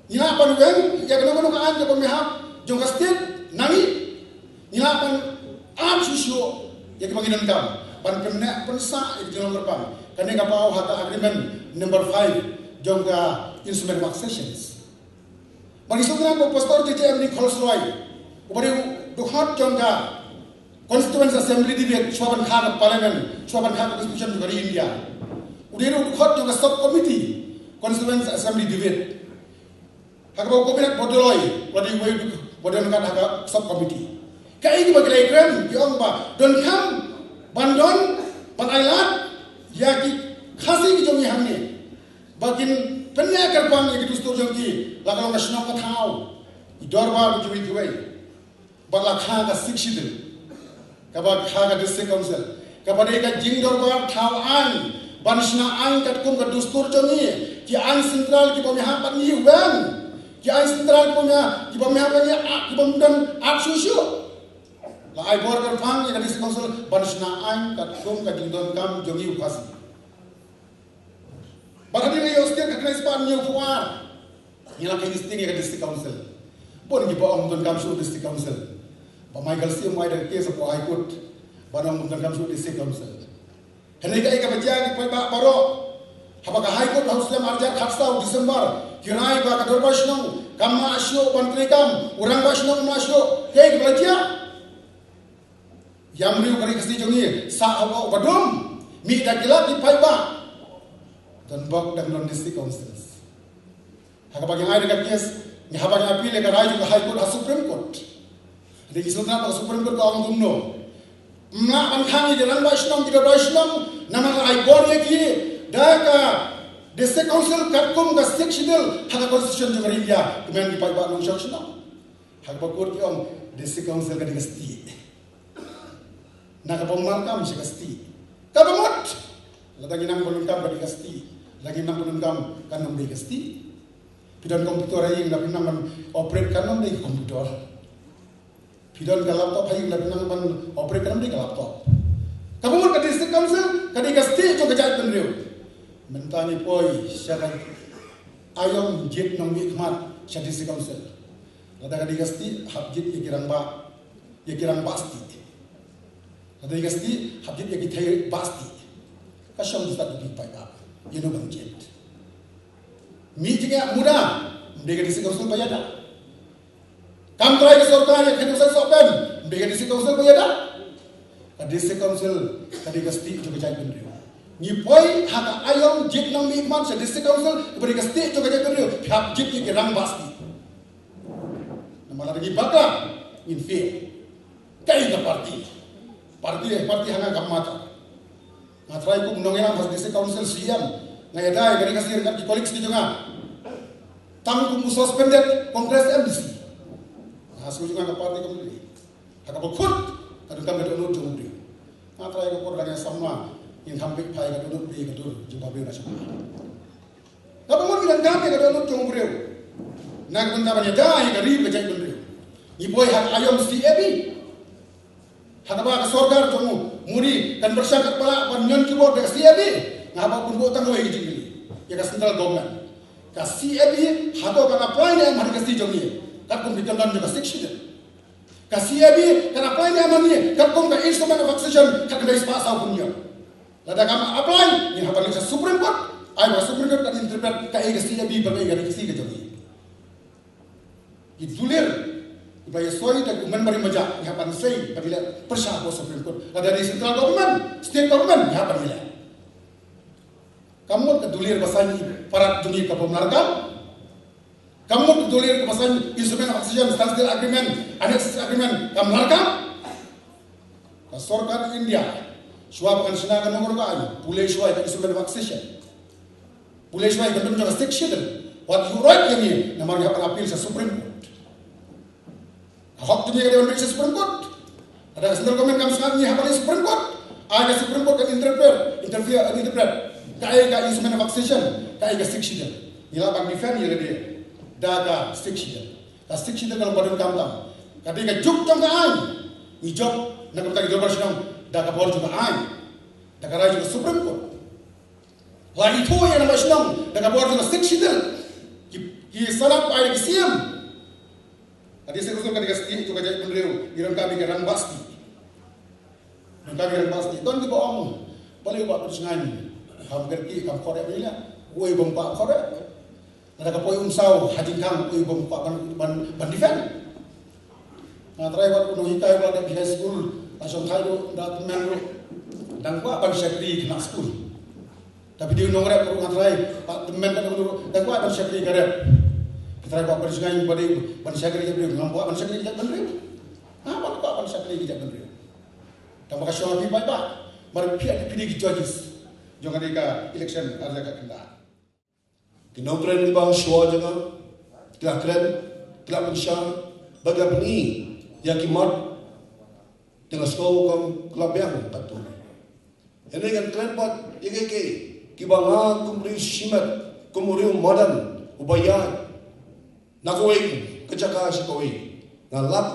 Ngi lah ban weng ïa kano kano ka aiñ kaba ym ïahap jong ka state na ngi. Ngi lah ban ap shuh shuh ïa kiba ngi donkam ban pynneh pynsah ïa ka jinglong kyrpang. Kane ka paw ha ka agreement number five jong ka Instrument of Accessions. Ba ngi sngewtynnat ba u Pastor J J M D Kholsroy, uba dei u dkhot jong ka Constituent Assembly Debate shuwa ban kha ka Parliament, shuwa ban kha ka Constitution jong ka ri India, u dei ruh u dkhot jong ka Sub Committee Constituent Assembly Debate. Ha kaba u Gobinak Bordoloi u la dei uwei u dkhot, ba don kat ha ka Sub Committee. Kaei kaba ki la ïakren, ki ong ba donkam ban don, ban ailad ïa ki Khasi ki jong ngi hangne, ba kin pynïakyrpang ïa ki dustur jong ki, la ka long ka shnong ka thaw, ki dorbar kiwei kiwei, bad la kha ka Sixth Schedule, kaba kha ka District Council, kaba dei ka jingdorbar thaw aiñ ban shna aiñ katkum ka dustur jong ngi. Ki aiñ central kiba ym ïahap bad ngi, weng. Ki aiñ central kiba ym ïa, kiba ym ïahap bad ngi, ah, kiba ym don, ap shuh shuh. La ai bor kyrpang ïa ka District Council ban shna aiñ katkum ka jingdonkam jong ngi u Khasi. Bad hadien ka ïoh state ka khyndai spah hynñiew phew ar, ngi la kheiñ sting ïa ka District Council. Bun kiba ong ym donkam shuh District Council. Bah Michael Syiem u ai da ka case hapoh High Court ban ong ym donkam shuh District Council. Hynrei kaei kaba jia ki paidbah baroh, haba ka High Court ha u snem ar hajar khatsaw December ki rai ba ka dorbar shnong kam lah shuh ban treikam, u rangbah shnong um lah shuh, kaei kaba la jia? Ïam riew ka ri Khasi jong ngi sah hapoh ba dum, mih da ki lak ki paidbah. Don bok dang don District Councils. Ha kaba ngi ai da ka case, ngi, haba ngi appeal ïa ka rai jong ka High Court ha Supreme Court, ngi sngewtynnat ba ka Supreme Court ka ong kumno: Ym lah ban khang ïa ki rangbah shnong, ki dorbar shnong, namar ai bor ïa ki da ka District Council katkum ka Sixth Schedule ha ka Constitution jong ka ri India, kmen ki paidbah nongshong shnong. Ha kaba kut ki ong District Council ka dei ka stieh. Na kaba ym markam sha ka stieh. Kaba mut, lada ngi nang pyndonkam ka dei ka stieh, lada ngi nang pyndonkam kan ym dei ka stieh. Phi don computer ha ïing, lada phi nang ban operate kan ym dei ka computer. Phi don ka laptop ha ïing, lada phi nang ban operate kan ym dei ka laptop. Kaba mut ka District Council ka dei ka stieh jong ka jaitbynriew. Mynta ngi poi sha ka aiom jied nongmihkhmat sha District Council. Lada ka dei ka stieh, hap jied ïa ki rangbah, ïa ki rangbah stieh. Lada ka dei ka stieh, hap jied ïa ki thei bah stieh. Ka shong ju stad jong ki paidbah ïano ban jied. Mih jingeh muda, ym dei ka District Council ba ïada. Kam trai ka sorkar ïa ka khyndew san sohpem, ym dei ka District Council ba ïada. Ka District Council ka dei ka stieh jong ka jaitbynriew. Ngi poi ha ka aiom jied nongmihkhmat sha District Council kaba dei ka stieh jong ka jaitbynriew, phi hap jied ïa ki rangbah stieh. Namar lada ngi bakla, ngin fail. Kaei ka party? Party, eh, party ha nga kam mata. Nga trai kum u nongïalam ha District Council, C M. Nga ïada ïa ka ri Khasi ryngkat ki colleagues ki jong nga. Tang kum u suspended Congress M D C. Ha shu jong nga ka party kam dei. Ha kaba kut ka donkam ka dohnud jong u briew. Nga trai ka por ka ngi samla ngin kham bit phai ka dohnud briew ka dur jong ka briew na sha. Kaba mut ngi donkam ka dohnud jong u briew. Na ka bynta ban ïada ïa ka ri ka jaitbynriew. Ngi poi ha ka aïom C A B. Ha kaba ka sorkar jong u Modi kan pyrshang katba lah ban ñion ki vote da ka C A B. Nga haba pynbun tang wei ka jingkylli ïa ka central government. Ka C A B hato kan apply ne em ha ri ka state jong ngi katkum ki kyndon jong ka Sixth Schedule? Ka C A B kan apply ne em ha ngi katkum ka Instrument of Accession khatkhyndai spah saw phew hynñiew? Lada kam apply, ngin hap ban leit sha Supreme Court. Ai ba Supreme Court kan interpret kaei ka C A B bad kaei ka ri ka state ka jong ngi. Ki dulir kiba ïasoi da u member Majak, ngi hap ban sei ba ngi leh pyrshah ha ka Supreme Court. Lada dei central government, state government, ngi hap ban leh. Ka mut ka dulir ba saiñ i parat jong ngi ka bym la rakam. Ka mut ka dulir ba saiñ Instrument of Accession, Standstill Agreement, Annexes Agreement kam la rakam. Ka sorkar India shuwa ba kan shna ka nongrim ka aiñ, pule shuwa ïa ka Instrument of Accession. Pule shuwa ïa ka kyndon jong ka Sixth Schedule. Wat ïuh roit ïa ngi namar ngi hap ban appeal sha Supreme Court. Ka hok jong ngi ka dei ban rit sha Supreme Court. Lada ka central government kam sngap, ngi hap ban leit Supreme Court. Ai ka Supreme Court kan interpret, interfere, interpret kaei ka Instrument of Accession, kaei ka Sixth Schedule. Ngi lah ban defend ïa lade da ka Sixth Schedule. Ka Sixth Schedule ka long ba donkam tam. Ka dei ka juk jong ka aiñ. Ngi jop na ka bynta ki dorbar shnong da ka bor jong ka aiñ, da ka rai jong ka Supreme Court. La ithuh ïa na ka shnong da ka bor jong ka Sixth Schedule. Ki, ki sanad ba ai da ki C M. Ka dei shisha ka dei ka state jong ka jaitbynriew, ngi donkam ïa ka rangbah state. Donkam ïa ka rangbah state. Don kiba ong, balei u Bah Pynshngaiñ kam kyrkieh, kam kyrkieh ïa, uei bym kwah kyrkieh. Lada ka poi Umsaw ha jingkhang, uei bym kwah ban, ban, ban defend. Nga trai wat u nonghikai ba la dep high school, la shongthait ruh, da tymmen ruh, dang kwah ban shakri khynnah skul. Tapi dei u nongrep ruh nga trai, Bah Tymmen ka dei ruh, dang kwah ban shakri ka rep. Nga trai Bah Pynshngaiñ ba dei ban shakri ka rep, ngam kwah ban shakri ka rep ban rep. Ngam kwah ban shakri ka rep ban rep. Tang ba ka shong ha phi paidbah. Mar phi, phi dei ki judges jong kane ka election ar hajar khyndai. Ki nongkren kiba shuwa jong nga ki la kren, ki la pynshai bad ki la pyni ïa ki mat. Te nga sngew kum ki la biang katto. Hynrei ngan kren pat ïa kiei kiei kiba nga kum u briew shimet, kum u briew madan uba ïaid na kawei ka jaka sha kawei, nga lap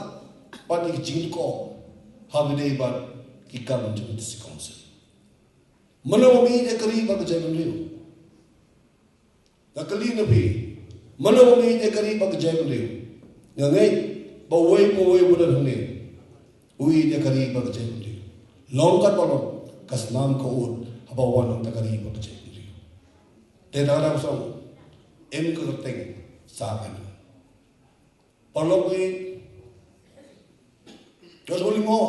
pat ïa ki jingkyrkhu ha kaba ïadei bad ki kam jong ka District Council. Mano ba mih ïa ka ri bad ka jaitbynriew? Nga kylli na phi, mano ba mih ïa ka ri bad ka jaitbynriew? Nga ngeit ba uwei pa uwei uba don hangne u ïeit ïa ka ri bad ka jaitbynriew. Long katba long, ka snam ka ud haba wan hangta ka ri bad ka jaitbynriew. Te da dang song, em ka kyrteng sa kane. Paralok, nga sngewlyngngoh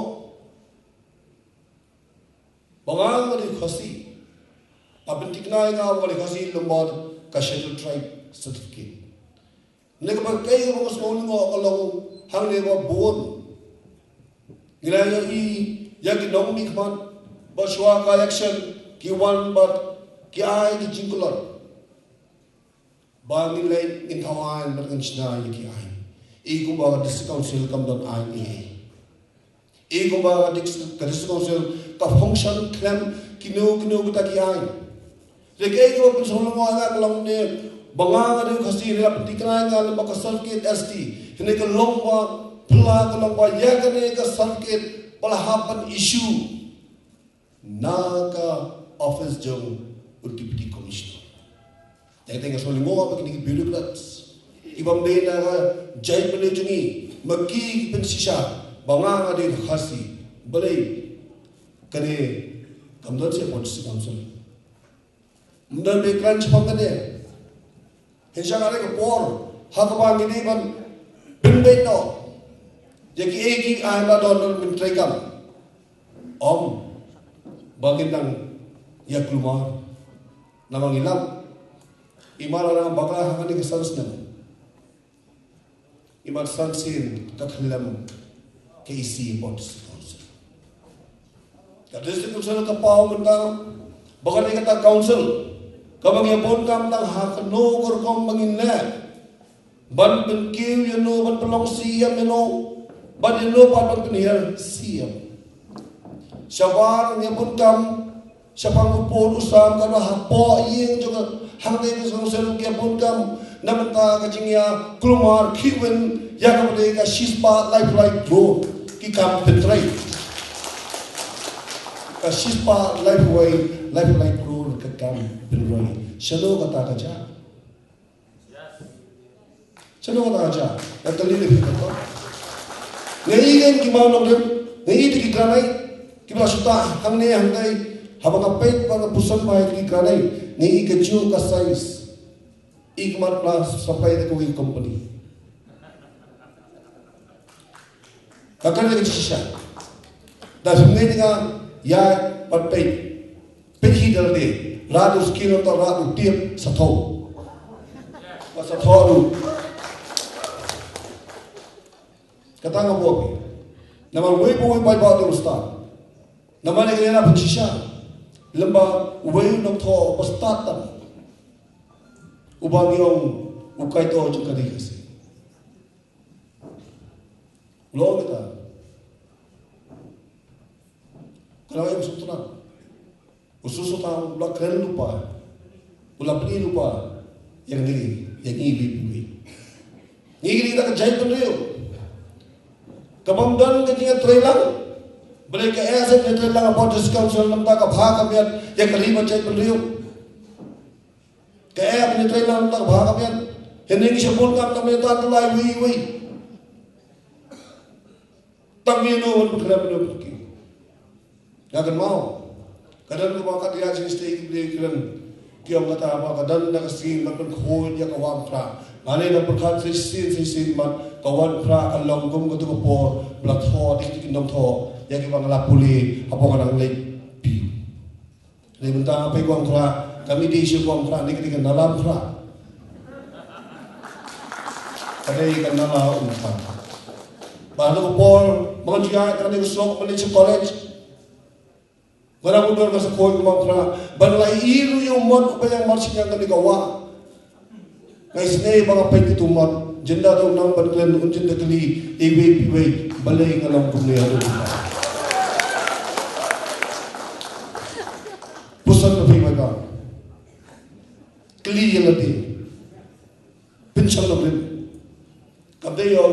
ba nga, nga dei u Khasi. Ba pynthikna ïa nga ba nga dei u Khasi lyngba ka Scheduled Tribe certificate. Ne kaba kaei kaba nga sngewlyngngoh ka long hangne ba bun ngi la ïohi ïa ki nongmihkhmat ba shuwa ka election ki wan bad ki ai ki jingkular. Ba ngin leit ngin thaw aiñ bad ngin shna ïa ki aiñ. I kumba ka District Council kam don aiñ ei ei. I kumba ka dis-, ka District Council ka function khlem kino kino kita ki aiñ. Te kaei kaba pynsngewlyngngoh ïa nga ka long ne ba nga, nga dei u Khasi, ne la pynthikna ïa nga lyngba ka certificate S T. Hynrei ka long ba phylla, ka long ba ïa kane ka certificate ba la hap ban issue na ka office jong u Deputy Commissioner. Te te nga sngewlyngngoh ba kine ki bureaucrats ki bym dei na ka jaitbynriew jong ngi, ma ki ki pynshisha ba nga, nga dei u Khasi, balei kane kam don shuh ha ka District Council. Ym don ba kren shaphang kane. Hynrei sha kane ka por ha kaba ngi dei ban pynbeit noh ïa kiei kiei ba don ban treikam. Ym ba ngin nang ïa kulmar. Namar ngi lap i mar la bakla ha kane ka san snem. I mar san sien ka khyllem ka E C bad District Council. Ka District Council ka paw mynta ba ka dei kata ka council kaba ngi bun kam tang ha kano ka rukom ba ngin leh. Ban pynkiew ïa no, ban pynlong C M ïa no, ban ïa no pat ban pynhiar C M. Shabar ngi bun kam, shaphang u pud u sam ka la hapoh ïing jong ka hangtei ka song sen ngi bun kam. Na bynta ka jingïa kulmar khih win ïa kaba dei ka shispah laiphew lai klur ki kam pyntrei. Ka shispah laiphew lai, laiphew lai klur ka kam pynroi. Shano kata ka jia? Shano kata ka jia? Nga kylli ïa phi kata. Nga i ïa ki maw nongrim, nga i ïa ki granite, kiba la shu tah hangne hangtai. Haba nga peit ba nga pyrshang ba ïa ki granite, nga i ka juh ka size. I ka mat la supply da kawei ka company. Ka kane ka shisha. Da sum ngi nga ïa pat peit. Peit hi dal de. Rat u skin to rat u tiep sa tho. Ba sa tho ru. Kata nga buh. Namar wei pa wei pai ba de u stad. Namar ne ka ïa na pun shisha. Lem ba wei u nongthoh ba stad tam. Uba ngi ong u kaito jong ka ri Khasi. Long kita. Ka long em sutran. U sutran u la kren lypa. U la pyni lypa. Ïa ngi, ïa ngi wi wi. Ngi ngi da ka jaitbynriew. Ka bym don ka jingïatreilang. Balei ka S F ïatreilang hapoh District Council namar ka bha ka miat ïa ka ri bad jaitbynriew. Ka app ni trei lang tang bha ka miat. Hynrei ngi sha bun kam tang miat tang lai wi wi. Tang wi no wan pynkhram no pynki. Nga kynmaw. Ka don kaba kat ïa jingstei ki briew ki don. Ki ong kata ba ka don da ka sien ban pynkhuid ïa ka wah Mawphra. Nga lei da pyrkhat sa shisien sa shisien ban ka wah Mawphra ka long kum katu ka por ba la thoh dik dik ki nongthoh ïa kiba nga la pule hapoh ka nang leit phi. Dei mynta nga peit Wah Mawphra, ka mih dei sha Wah Mawphra, ne ka dei ka nala Mawphra. Ka dei ka nala Mawphra. Ba ha ka por ba ngan ju ïaid na kane ka surok ban leit sha college. Nga dang mutdur nga sa khuid kum Wah Mawphra ban leit ïa u mot uba ïa mot sha kane ka wah. Nga isynei ba nga peit ïa u mot, jynda u nang ban kren un jynda kylli, iwei pa iwei, balei nga long kumne ïa u. Pyrshang na phi mai ba. Kylli ïa lade. Pynshong na phi. Kam dei ïa,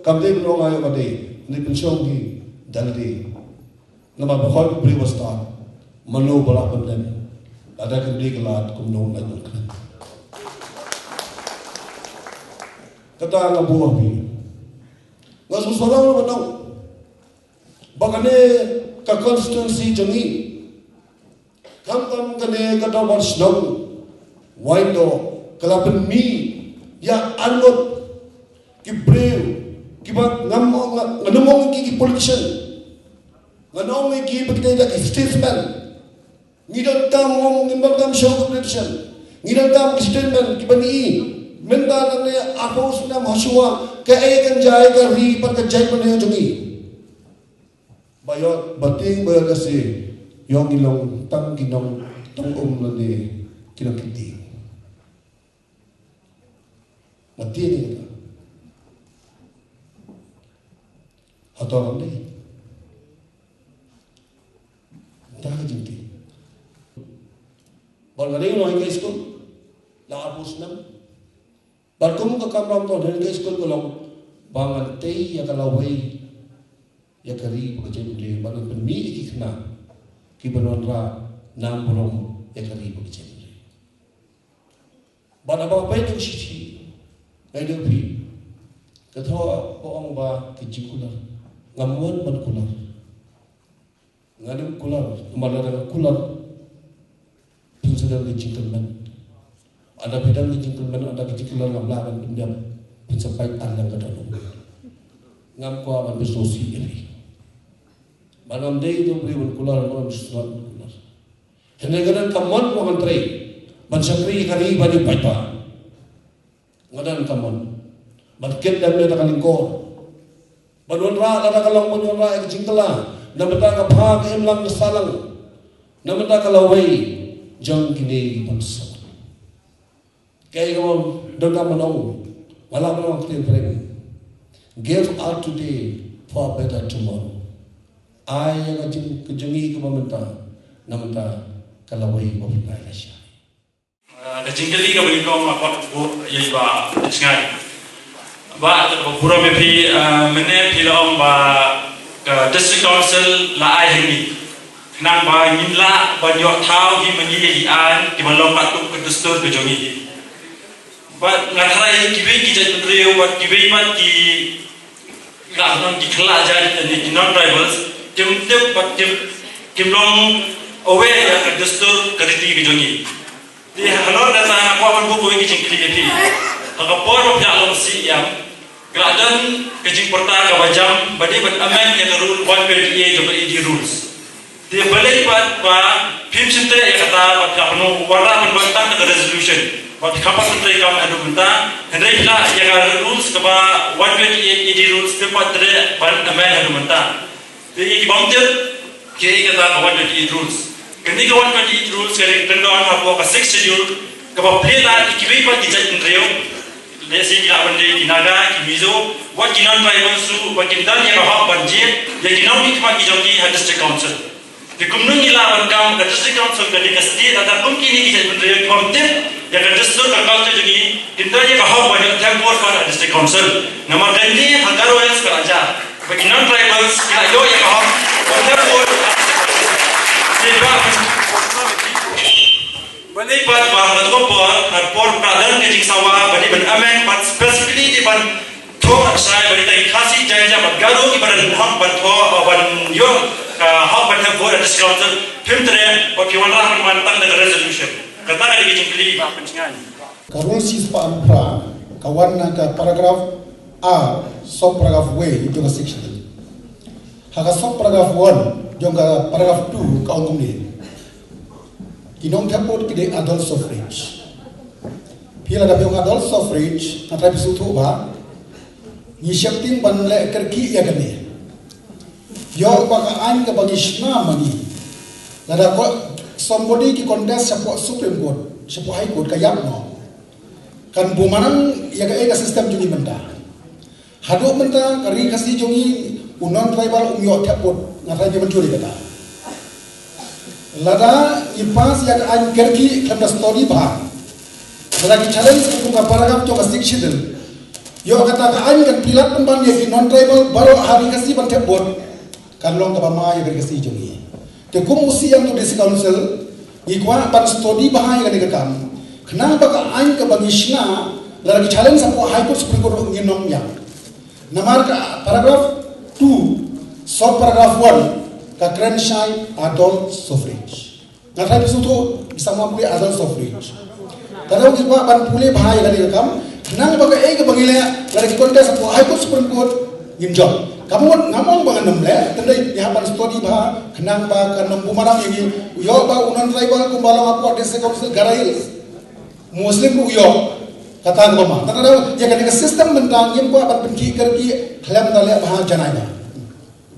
kam dei ban ong ïa ka dei. Ni pynshong hi da lade. Namar ba hoi u briew ba stad. Mano ba lah ban lem. Lada kam dei ka lad kumno lait ban kren. Kata nga buh ha phi. Nga sngewsarong na ba nong. Ba kane ka constituency jong ngi. Khamtam kane ka dorbar shnong. Wai to ka la pynmih ïa arngut ki briew kiba ngam ong, ngam ong ki, ki politician. Ngan ong ïa ki ba kita ki statesman. Ngi donkam ong, ngi donkam sha ki politician. Ngi donkam ki statesman kiba ngi mynta nangne arphew snem ha shuwa kaei kan jia ïa ka ri bad ka jaitbynriew jong ngi. Ba ïoh, ba tieng ba ïoh lehse ïoh ngi long tang ki nongtong um lane ki nongkit tieng. Nga tieng ïa kata. Hato kam dei? Tang ka jingtieng. Bad nga dei u nonghikai skul la arphew snem. Bad kum ka kamram to, nonghikai skul ka long ba ngan tei ïa ka lawei ïa ka ri bad ka jaitbynriew, bad ngan pynmih ïa ki khynnah kiban wanrah nam burom ïa ka ri bad ka jaitbynriew. Bad haba nga peit ïa ka shithi, nga ïathuh ïa phi, ka thoh ba ong ba ka jingkular. Ngam wan ban kular. Ngan ym kular, namar lada nga kular, phin sa don ka jingkyrmen. Lada phi don ka jingkyrmen, lada ka jingkular ngam lah ban pyndep, phin sa pait ar lang ka dohnud. Ngam kwah ban pynsngewsih ïa phi. Ba ngam dei u briew ban kular, ngam sngewsih ban kular. Hynrei nga don ka mon ba ngan trei ban shakri ïa ka ri bad ïa u paidbah. Nga don ka mon ban kit lem ïa ka lyngkor, ban wanrah lada ka long ban wanrah ïa ka jingkylla na bynta ka bha ka imlang ka sahlang, na bynta ka lawei jong kine ki pansawt. Kaei kaba donkam ban ong, Ba la ban ong ktien phareng. Give out today for a better tomorrow. Ai ïa ka jing, ka jong ngi kaba mynta, na mynta ka lawei ba phi la ïa shai. Ah, ka jingkylli kaba nyngkong nga kwah buh ïa i Bah Pynsngew. Bah, kaba burom ïa phi, ah, mynne phi la ong ba ka District Council la ai ha ngi. Khnang ba ngin lah ban ïoh thaw hi ma ngi ïa ki aiñ kiba long katkum ka dustur ka jong ngi. Bad nga tharai kiwei ki jaitbynriew bad kiwei pat ki, ka nong ki khlajait ne ki non-tribals, kim tip bad kim, kim long aware ïa ka dustur ka riti ka jong ngi. Te halor kata nga kwah ban buh kawei ka jingkylli ïa phi. Ha ka por ba phi la long C E M, ka la don ka jingpyrta kaba jam ba dei ban amend ïa ka rule one twenty-eight jong ka E D rules. Te balei pat ba phim shym treh ïa kata, ba phi la pynwanrah pynban tang da ka resolution, ba phi khlem pat shym treh kam haduh mynta, hynrei phi la ïa ka rules kaba one twenty-eight E D rules phim pat treh ban amend haduh mynta. Te ïa ki bym tip, kiei kata ka one twenty-eight rules? Kane ka one twenty-eight rules ka dei ka kyndon hapoh ka Sixth Schedule, kaba plie lad ïa kiwei pat ki jaitbynriew, lehse ki lah ban dei ki Naga, ki Mizo, wat ki non-tribals ruh, ba kin don ïa ka hok ban jied ïa ki nongmihkhmat ki jong ki ha District Council. Te kumno ngi lah ban kam, ka District Council ka dei ka state, lada kum kine ki jaitbynriew ki bym tip ïa ka dustur ka culture jong ngi, kin don ïa ka hok ban ïoh them vote pat ha District Council. Namar kane ha Garo Hills ka la jia, ba ki non-tribals ki la ïoh ïa ka hok ban them vote. Te ba, balei pat ba ha kato ka por, ha por ba don ka jingsawa ba dei ban amend, bad specifically dei ban thoh shai ba dei tang ki Khasi, Jaiñtia bad Garo kiba don hok ban thoh, ban ïoh ka hok ban them vote ha District Council, phim treh, bad phi wanrah pynban tang da ka resolution. Kata ka dei ka jingkylli, Bah Pynsngew. Ka rule shispah arphew phra ka wan na ka paragraph A, sub paragraph wei jong ka Sixth Schedule. Ha ka sub paragraph one jong ka paragraph two ka ong kumne: Ki nongthep vote ki dei adult suffrage. Phi, lada phi ong adult suffrage, nga tharai phi sngewthuh ba ngi sheptieng ban leh kyrkieh ïa kane. Ïoh ba ka aiñ kaba ngi shna ma ngi, lada ko somebody ki contest shapoh Supreme Court, shapoh High Court, ka ïap noh, kan bun marang ïa kaei ka system jong ngi mynta. Haduh mynta ka Ri Khasi jong ngi, u non-tribal um ïoh thep vote, nga tharai phi mynjur ïa kata. Lada ngi pass ïa ka aiñ kyrkieh khlem da study bha, lada ki challenge kum ka paragraph jong ka Sixth Schedule, ïoh kata ka aiñ kan pynlait pynban ïa ki non-tribal baroh ha Ri Khasi ban thep vote, kan long kaba ma ïa ka Ri Khasi jong ngi. Te kum u C E M jong ka District Council, ngi kwah ban study bha ïa kane ka kam, khnang ba ka aiñ kaba ngi shna, lada ki challenge hapoh High Court, Supreme Court ruh ngin ym ïap. Namar ka paragraph two, sub paragraph one, ka kren shai adult suffrage. Nga tharai phi sngewthuh, ki samla pule adult suffrage. Te ngi kwah ban pule bha ïa kane ka kam, khnang ba kaei kaba ngi leh, lada ki contest hapoh High Court, Supreme Court, ngin jop. Kam mut, ngam ong ba ngan ym leh, te ngi hap ban study bha, khnang ba kan ym bun marang ïa ngi, u ïoh ba u non-tribal kumba long hapoh District Council Garo Hills, Muslim ruh u ïoh, kata kaba ma. Te ïa kane ka system mynta ngim kwah ban pynkhih kyrkieh khlem da leh bha janai bha.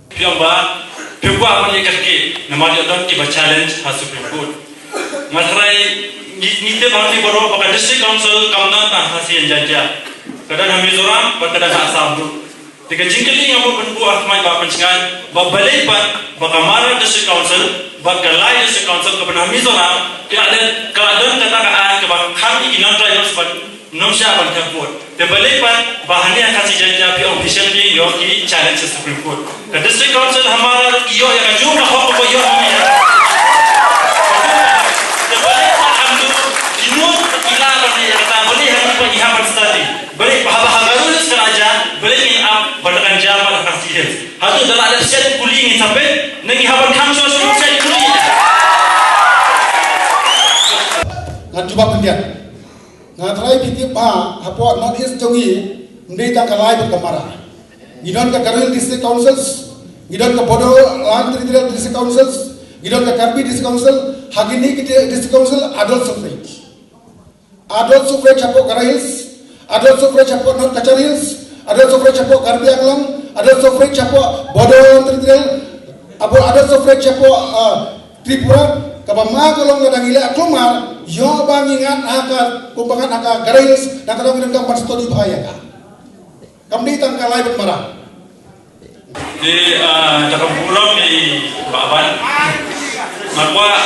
Phi ong ba phim kwah ban ïa kyrkieh namar ïoh don kiba challenge ha Supreme Court. Nga tharai ngi, ngi tip hangne baroh ba ka District Council kam don tang ha Khasi and Jaiñtia. Ka don ha Mizoram bad ka don ha Assam ruh. Te ka jingkylli nga mut ban buh ha khmat Bah Pynsngew ba balei pat ba ka Mara District Council bad ka Lawngtlai District Council kaba ha Mizoram ka la, ka la don kata ka aiñ kaba khang ïa ki non-tribals ban ym shah ban thep vote. Te balei pat ba hangne ha Khasi Jaiñtia phi ong phi sheptieng ïoh ki challenge sha Supreme Court? Ka District Council ha Mara ki ïoh ïa ka jong ka hok kaba ïoh hangne. Te balei pat hangne ki nud ki lah ban ïa kata, balei hangne pat ngi hap ban study? Balei haba ha Garo Hills ka la jia, balei ngin ap ban da kan jia pat ha Khasi Hills? Hato da la dep shet kuli ngin sa peit, ne ngi hap ban khang shuh shuh shet kuli? Ngan jubab mynta. Nga tharai phi tip ba hapoh North East jong ngi, ym dei tang ka Lawngtlai bad ka Mara. Ngi don ka Garo Hills District Councils, ngi don ka Bodoland Territorial District Councils, ngi don ka Karbi District Council, ha kine ki di-, District Council adult suffrage. Adult suffrage hapoh Garo Hills, adult suffrage hapoh North Cachar Hills, adult suffrage hapoh Karbi Anglong, adult suffrage hapoh Bodoland Territorial, hapoh adult suffrage hapoh, ah, Tripura, kaba ma ka long lada ngi leh kulmar, ïoh ba ngi ngat ha ka, kumba ngat ha ka Garo Hills, na ka long ngi donkam ban study bha ïa ka. Kam dei tang ka lai bad mara. Te, ah, da ka burom ïa i Bah Ban. Nga kwah.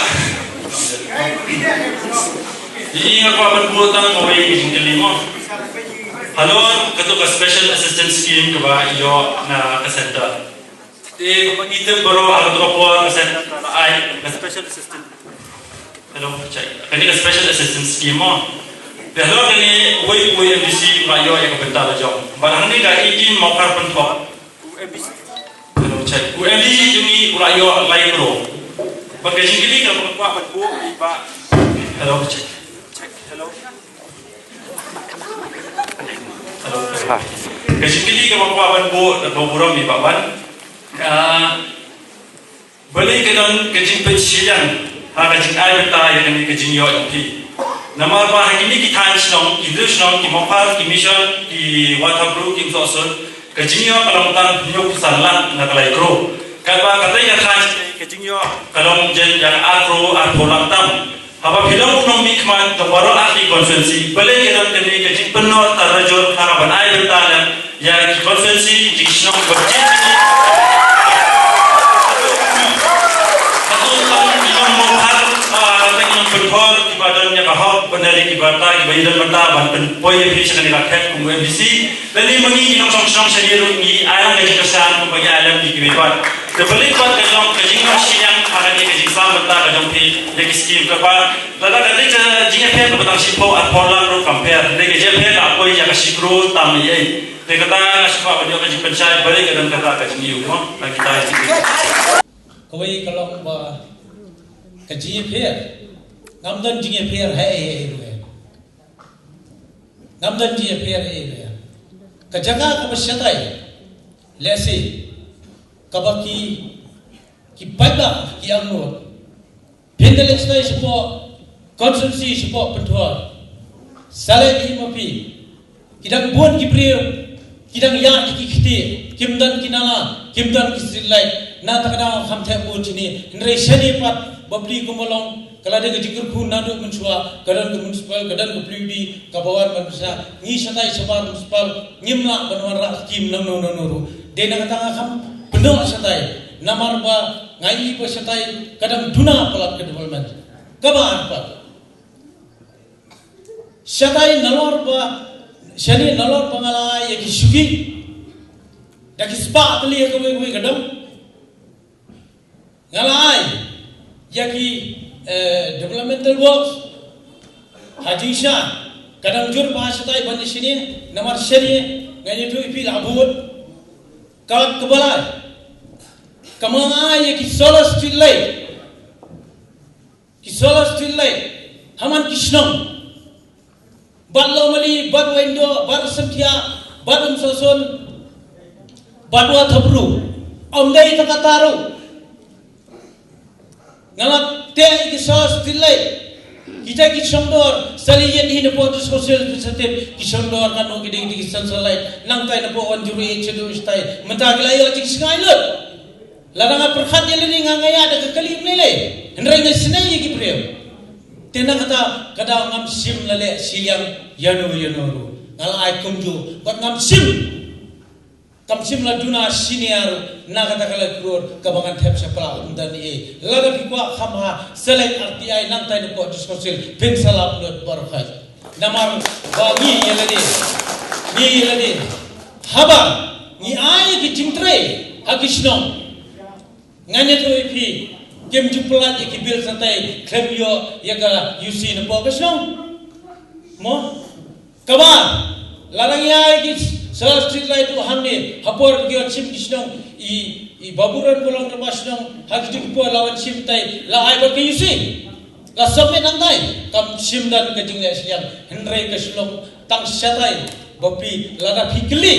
Ïa i nga kwah ban buh tang kawei ka jingkylli mo. Halor kato ka special assistance scheme kaba ïoh na ka center. Te kaba ngi tip baroh ha kato ka por ka center ka la ai ka special assistance. Hello, check. Kane ka special assistance scheme mo. Te halor kane uwei uwei M D C u la ïoh ïa ka bynta la jong. Bad hangne ka eighteen Mawkhar Pynthor. U M D C. Hello, check. U M D C jong ngi u la ïoh lai klur. Bad ka jingkylli kaba nga kwah ban buh ïa i Bah. Hello, check. Check. Hello. Hello. Ka jingkylli kaba nga kwah ban buh da ka burom ïa i Bah Ban. Ah, Balei ka don ka jingpynshiliang ha ka jingai bynta ïa kane ka jingïoh jong phi? Namar ba ha kine ki thaiñ shnong, ki hynriew shnong, ki Mawkhar, ki Mission, ki Wathapru, ki Umsohsun, ka jingïoh ka long tang hynñiewphew san lak na ka lai klur. Katba katei ka thaiñ ka jingïoh ka long jan ïa ka ar klur arphew lak tam. Haba phi long u nongmihkhmat jong baroh ar ki constituency, balei ka don kane ka jingpynnoh tarajur ha kaba ai bynta lem ïa ki constituency, ki shnong ba jin jin. Hato tang ki nong Mawkhar, ah, tang ki nong Pynthor kiba don ïa ka hok ban ïa kiba ta kiba ïa don bynta ban pynpoi ïa phi sha kane ka khet kum u M D C. Lane ma ngi ki nongshong shnong sha ngi ruh ngi ai lang ka jingkyrshan kumba ngi ai lem ïa ki paidbah. Te balei pat ka jong ka jingshiliang ha kane ka jingsam bynta ka jong phi ïa ki skim kaba lada ka dei ka jingïapher kaba tang shiphew arphew lak ruh kam pher. Dei ka jingïapher ka poi ïa ka shi klur tam ïa. Te kata nga sngewbha ban ïoh ka jingpynshai balei ka don kata ka jingïoh mo na kita ki. Kawei ka long ba ka jingïapher ngam don jingïapher ha ei ei ruh. Ngam don jingïapher ei ei. Ka jaka kaba shatai lehse kaba ki, ki paidbah ki angnud. Phin da leit shatai shapoh constituency shapoh Pynthor. Sa leit hi ma phi. Ki dang bun ki briew ki dang ïaid ki kti, kim don ki nala, kim don ki street light. Na kata ka daw kham thep bun shane. Hynrei shane pat bapli kumba long. Ka la dei ka jingkyrkhu naduh mynshuwa, ka don ka municipal, ka don ka P W D, kaba wan ban pynshai, ngi shatai shabar municipal, ngim lah ban wanrah skim nangno nangno ruh. Dei na kata nga kham pyndonkam shatai, namar ba nga ïohi ba shatai ka dang duna palat ka development. Kaba ar pat. Shatai nalor ba, shane nalor ba nga la ai ïa ki shuki, da ki spah tylli ha kawei kawei ka dong. Nga la ai ïa ki, eh, developmental works ha jingshisha. Ka dang jur ba ha shatai ban ïa shane, namar shane ngan ïathuh ïa phi la bud. Ka, kaba lai, ka ma nga ai ïa ki solar street light. Ki solar street light ha man ki shnong. Bad Lawmali, bad Wahyndoh, bad Rysamphiah, bad Umsohsun, bad Wathapru. Ym dei tang kata ruh. Nga la teh ïa ki solar street light. Kita ki shongdor, sa leit ïeng hi napoh District Council Executive, ki shongdor katno ki dei ki solar light. Nangta napoh one zero eight shaduh shatai. Mynta ki la ïoh jingsngew lut. Lada nga pyrkhat ïa lade nga, nga ïa da ka kali ym lei lei. Hynrei nga sngew ïa ki briew. Te na kata ka daw ngam shym la leh shiliang ïano ïano ruh. Nga la ai kumjuh bad ngam shym, kam shym la duna senior na kata ka la klur kaba ngan thep sha pla um dan ei. Lada phi kwah kham ha select R T I nangtai napoh District Council phin sa lap lut baroh khat. Namar ba ngi ïa lade, ngi ïa lade. Haba ngi ai ki jingtrei ha ki shnong, ngan ïathuh ïa phi, kim ju pyllait ïa ki bill shatai khlem ïoh ïa ka U C napoh ka shnong. Mo? Kaba lada ngi ai ki solar street light ruh hangne ha por ki wan shim ki shnong, i, i Baburan ba long rangbah shnong ha kito ki por la wan shim tai la ai bad ka U C. La submit nangtai, kam shym don ka jingleh shiliang, hynrei ka shlong tang shatai ba phi, lada phi kylli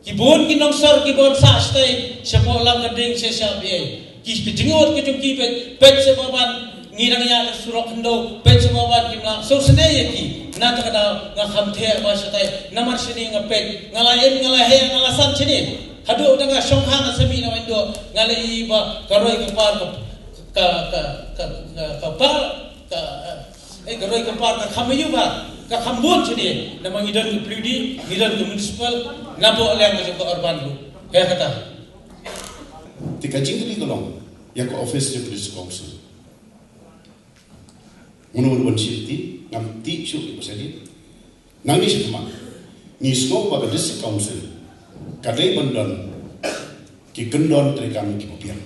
ki bun ki nongsor ki bun sah shatai shapoh Lamka ding sha sha phi. Ki, ki jingud ki jong ki peit, peit shapoh ban ngi dang ïa ka surok khyndew, peit shapoh ban kim lah sngewsynei ïa ki. Na kata ka daw nga kham theh ba shatai, namar shane nga peit, nga la im, nga la heh, nga la san shane. Haduh da nga shong kha nga sa mih na Wahyndoh, nga la ïohi ba ka roi ka par ka, ka, ka, ka, ka, ka par, ka, eh, ka roi ka par ka kham ïoh ba. Ka kham bun shane, namar ngi don ka P W D, ngi don ka municipal, napoh leng ka jong ka urban ruh. Ka kata. Te ka jingkylli ka long ïa ka office jong ka District Council. Mano mano ban shim ti, ngam tip shuh ïa ka sha di. Nangne sha khmat, ngi sngew ba ka District Council ka dei ban don ki kyndon treikam kiba biang.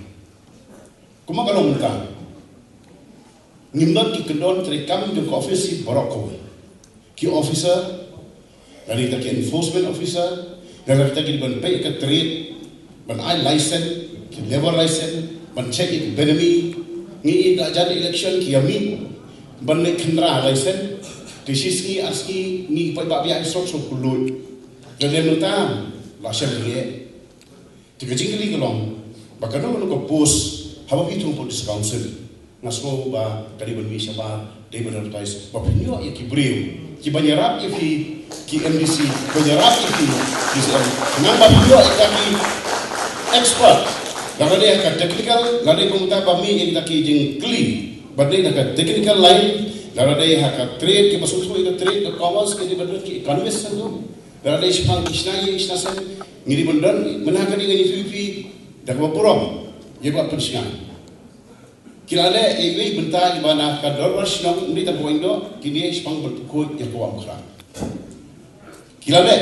Kumba ka long mynta, ngim don ki kyndon treikam jong ka office baroh kawei. Ki officer, lane kita ki enforcement officer, lane kita ki ban peit ka trade, ban ai license, ki labour license, ban check ïa ki benami, ngi ïa ka jan election ki ïa mih ban leit khynra license. Te shi sngi ar sngi ngi peit ba biang sop sop kylluid. Lane mynta la shem ngi. Te ka jingkylli ka long ba kano kano ka post haba phi thung hapoh District Council, nga sngew ba ka dei ban mih shabar, dei ban advertise, ba phin ïoh ïa ki briew kiban ïarap ïa phi ki M D C, ban ïarap ïa phi ki C M, nang ba phin ïoh ïa ki expert, lada dei ha ka technical, lada dei kumta ba mih ïa kita ki jingkylli ba dei ha ka technical line, lada dei ha ka trade, kiba sngewthuh ïa ka trade, ka commerce, ki dei ban don ki economist sngewthuh. Lada dei shaphang ki shna ïing shna sem, ngi dei ban don, mynta ka dei ngi ïathuh ïa phi da kaba burom, ïa kaba pynshngaiñ. Ki la leh ïa iwei i bynta iba na ka dorbar shnong, ym dei tang Wahdoh, kine shaphang ban pynkhuid ïa ka Wamkhraw. Ki la leh,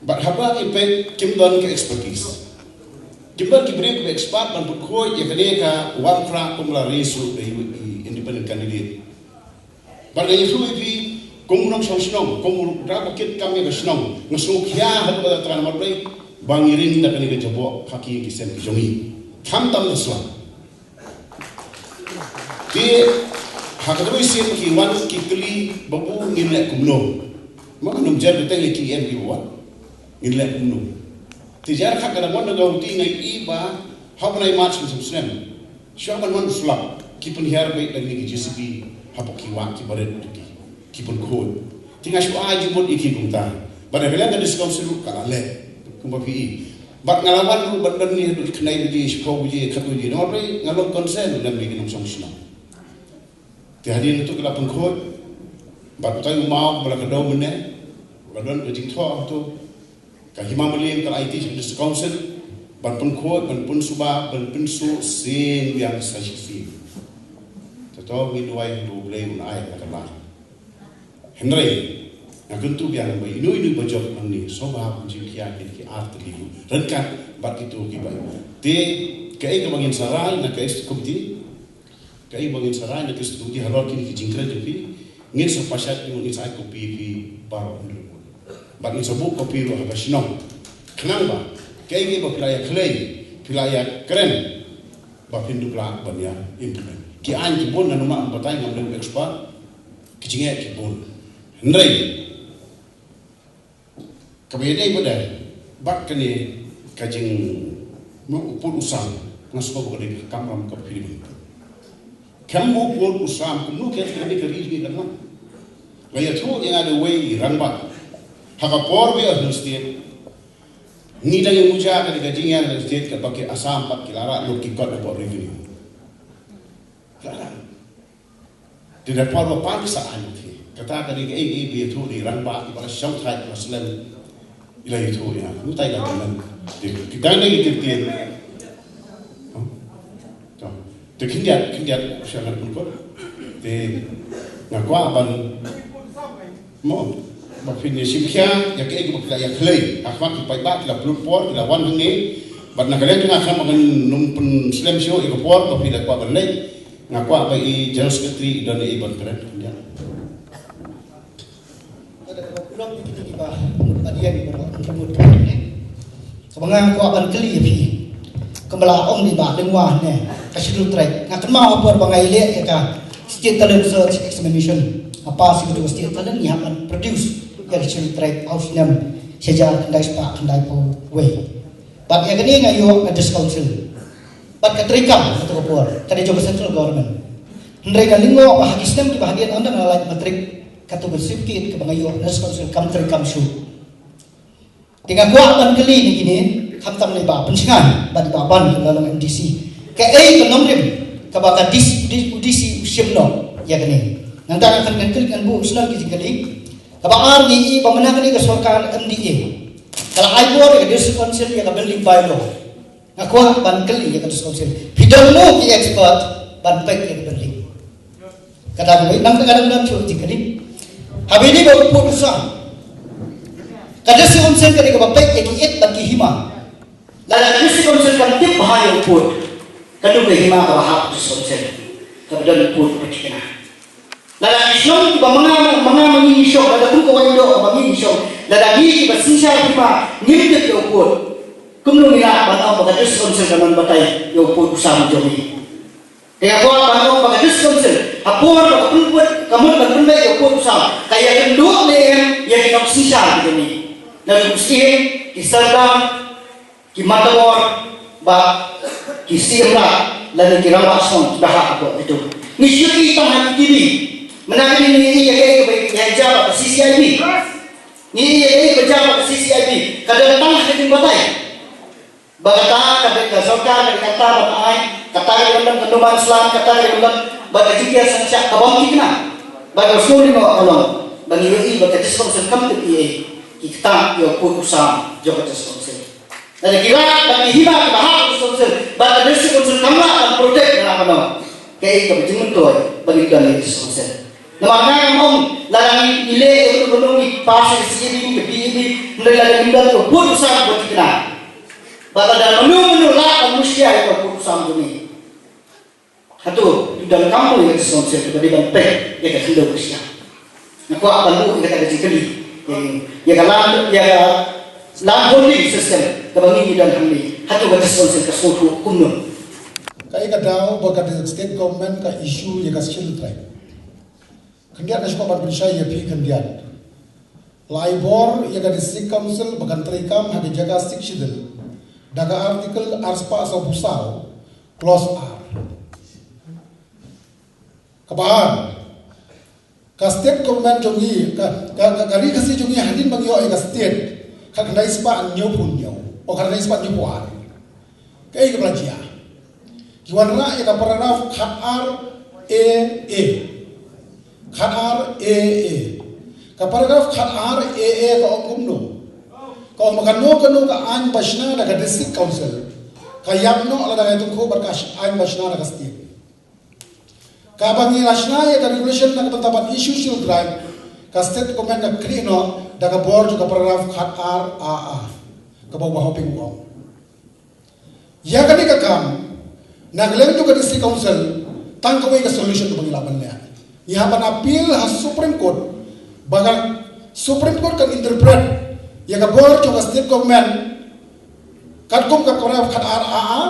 bad haba ngi peit kim don ka expertise. Kim don ki briew kiba expert ban pynkhuid ïa kane ka Wamkhraw kumba la raise ruh da i independent candidate. Bad nga ïathuh ïa phi, kum u nongshong shnong, kum u dei ba kit kam ïa ka shnong, nga sngewkhia haduh katta namar balei ba ngi ring da kane ka jaboh ha ki ïing ki sem ki jong ngi. Khamtam da sla. Te ha kata ka sien ki wan ki kylli, babu ngin leh kumno? Ma ngam jer kata ngi ki em ki wan. Ngin leh kumno? Te jar khat ka dang wan da ka ruti, nga ïohi ba ha u bnai March ngin sngewsih. Shuwa ban wan u slap, ki pynhiar beit da kine ki J C B hapoh ki wah ki barit ki, ki pynkhuid. Te nga shu ai jingmut ïa ki kumta. Bad ha ka liang ka District Council ruh ka la leh kumba phi i. Bad nga la wan ruh ban don ne haduh khyndai baje, shiphew baje, khatwei baje. Namar balei? Nga long concern lem bad ki nongshong shnong. Te hadien kata ki la pynkhuid. Bad utai u maw ba la kdew mynne, ba la don ka jingthoh hato. Ka Hima Malien ka la aiti sha ka District Council ban pynkhuid, ban pynsuba, ban pynsuh sien biang sa shisien. Te to ngin duwai ba U Blei un ai ka la. Hynrei nga kyntu biang ba ino ino ba jop hangne, sngewbha ban jingkhia ki, ki ar tylli, ryngkat bad kito kiba. Te kaei kaba ngin sa rai na ka executive committee, kaei ba ngin sa rai na ka executive committee halor kine ki jingkren jong phi, ngin sa pashat, ngin sa ai copy ïa phi baroh hynriew. Bad ngin sa buh copy ruh ha ka shnong. Khnang ba kaei kaei ba phi la ïa khlei, phi la ïa kren, ba phin dup lah ban ïa implement. Ki aiñ ki bun, nga nym lah ban batai, ngam dei u expert. Ki jingeh ki bun. Hynrei kaba ïadei bad, bad kane ka jing, u pud u sam, nga sngewbha ba ka dei ka kamram kaba phi dei ban. Khlem u pud u sam, kumno ka dei ka ri jong ngi kan long? Nga ïathuh ïa nga da uwei i rangbah. Ha ka por ba ïoh Hill State, ngi dang ïa muja ka dei ka jingïaid Hill State kaba ki Assam pat ki la rah lut ki kot hapoh revenue. Ka la rah. Te da por ba pan ka sa aiñ te. Kata ka dei kaei kaei ba ïathuh da i rangbah iba la shong thait, la slem. I la ïathuh ïa nga. Kumta i la kynmaw. Te kita dei ki ktien. To. Te khyndiat, khyndiat sha ngan pynkut. Te nga kwah ban, mo, ba phin ïa shim khia ïa kaei kaba phi la ïa khlei. Ha khmat ki paidbah ki la pynlut por, ki la wan hangne. Bad na ka liang jong nga, khlem ba ngan nym pynslem shuh ïa ka por ba phi la kwah ban leit. Nga kwah ba i General Secretary i don ei ban kren. Ïa. Kaba nga kwah ban kylli ïa phi, kumba la ong i Bah Lyngwa ne, ka Scheduled Tribe. Nga kynmaw ha por ba nga ïaleh ïa ka State Talent Search Examination. Nga pass ïa ka State Talent, ngi hap ban produce ïa ka Scheduled Tribe ha u snem shi hajar khyndai spah khyndai phew wei. Bad ïa kane nga ïoh na District Council. Bad ka treikam kato ka por ka dei jong ka central government. Hynrei nga lyngngoh ba ha ki snem kiba hadien ynda nga la lait matrik, kato ka certificate kaba nga ïoh na District Council kam treikam shuh. Te nga kwah ban kylli na kine, khamtam na i Bah Pynsngew bad i Bah Ban kiba la long M D C, kaei ka nongrim kaba ka D C, u D C u shim noh ïa kane? Nangta nga khan ngan klik ngan buh shuwa ki jingkylli. Kaba ar, ngi i ba mynta kane ka sorkar M D A ka la ai bor ïa ka District Council ïa ka building bylaw. Nga kwah ban kylli ïa ka District Council, phi don mo ki expert ban peit ïa ka building? Kata ka nang ka dang dang chuh jingkylli. Haba ïadei bad u pud u sam, ka District Council ka dei kaba peit ïa ki ïit bad ki hima. Lada ka District Council kam tip bha ïa u pud, ka dei ka hima kaba hap ka District Council, kaba don u pud uba thikna. Lada ki shnong kiba ma nga ma nga ma ngi ngi shong, lada kum ka waiñ doh kaba ngi ngi shong, lada ngi kiba synshar hima ngim tip ïa u pud, kumno ngi lah ban ong ba ka District Council ka don batai ïa u pud u sam jong ngi? Te nga kwah ban ong ba ka District Council, ha por ba ka pynput, ka mut ban pynbeit ïa u pud u sam, ka ïakynduh ne em ïa ki nongsynshar ki jong ngi, na ki syiem, ki sordar, ki matabor, bad ki syiem lad, lane ki rangbah shnong kiba hap hapoh kito. Ngi shu ïohi tang ha ki T V. Mynta ka dei ngi ïohi ïa kaei kaba ïa jia bad ka C C I B. Ngi ïohi ïa kaei kaba jia bad ka C C I B. Ka don tang ha ka jingbatai. Ba kata ka dei ka sorkar, ka dei kata ban ai, kata ka dei ban don ka no man's land, kata ka dei ban don bad ka jingïaseng shah kaba ym thikna. Bad ka sngewthuh noh ka long ba ngi ïohi ba ka District Council kam tip ei ei, ki ktah ïa u pud u sam jong ka District Council. Lada ki rat bad ki hima kiba hap ka District Council, bad ka District Council kam lah ban protect, ka lah ban ong kaei kaba jingmyntoi ba ngi don ïa ka District Council. Namar nga ngam ong lada ngi leh ïa kano kano, ngi pass ïa ka C A B, ka B A B, hynrei lada ngim don ka pud u sam kaba thikna, bad lada mano mano lah ban mushia ïa ka pud u sam jong ngi, hato ki donkam mo ïa ka District Council kaba dei ban peit ïa ka khyndew ka shnong? Nga kwah ban buh ïa kata ka jingkylli ïa ka land, ïa ka land holding system kaba ngi ngi don hangne. Hato ka District Council ka sngewthuh kumno? Kaei ka daw ba ka state government ka issue ïa ka Scheduled Tribe? Khyndiat, nga sngewbha ban pynshai ïa phi khyndiat. La ai bor ïa ka District Council ba kan treikam ha ka jaka Sixth Schedule da ka Article arspah sawphew saw, Clause ar. Kaba ar, ka state government jong ngi, ka, ka, ka, ka Ri Khasi jong ngi hadien ba ngi ïoh ïa ka state, khatkhyndai spah hynñiewphew hynñiew, o khatkhyndai spah hynñiewphew ar. Kaei kaba la jia? Ki wanrah ïa ka paragraph khat ar A A. Khat ar A A. Ka paragraph khat ar A A ka ong kumno? Ka ong ba kano kano ka aiñ ba shna da ka District Council ka ïap noh lada ka ïatyngkhuh bad ka aiñ ba shna da ka state. Kaba ngi la shna ïa ka regulation na ka bynta ban issue Scheduled Tribe, ka state government ka khlieh noh da ka bor jong ka paragraph khat ar A A, kaba u Bah Hoping u ong. Ïa kane ka kam, na ka liang jong ka District Council, tang kawei ka solution kaba ngi lah ban leh. Ngi hap ban appeal ha Supreme Court, ba ka Supreme Court kan interpret ïa ka bor jong ka state government katkum ka paragraph khat ar A A,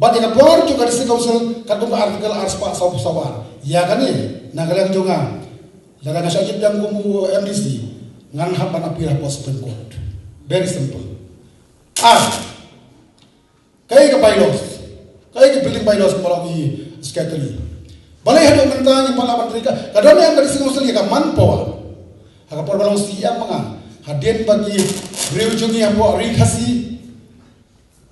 bad ïa ka bor jong ka District Council katkum ka Article arspah sawphew saw ar. Ïa kane, na ka liang jong nga, lada nga shah jied biang kum u M D C, ngan hap ban appeal hapoh Supreme Court. Very simple. Ar, kaei ka bylaws, kaei ka building bylaws, kumba la ong i secretary. Balei haduh mynta ngim pat lah ban treikam? Ka don ïa ka District Council ïa ka manpower. Ha ka por ba long C M ma nga, hadien ba ki briew jong ngi hapoh Ri Khasi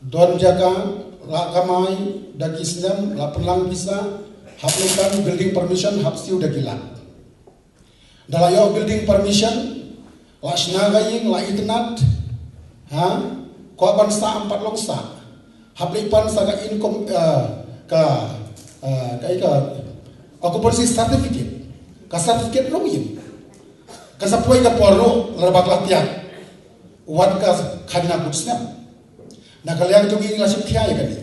don jaka, la kamai da ki snem, la pynlang pisa, hap leit ban building permission, hap siew da ki lak. Da la ïoh building permission, la shna ka ïing, la itynnad, ha, kwah ban sah, ym pat long sah. Hap leit pan sa ka income, eh, ka, eh, ka, ka occupancy certificate. Ka certificate rung ïing. Ka sa poi ka por ruh, lada ba ka la tiak, wat ka khajna kut snem. Na ka liang jong ngi ngi la shim khia ïa kane.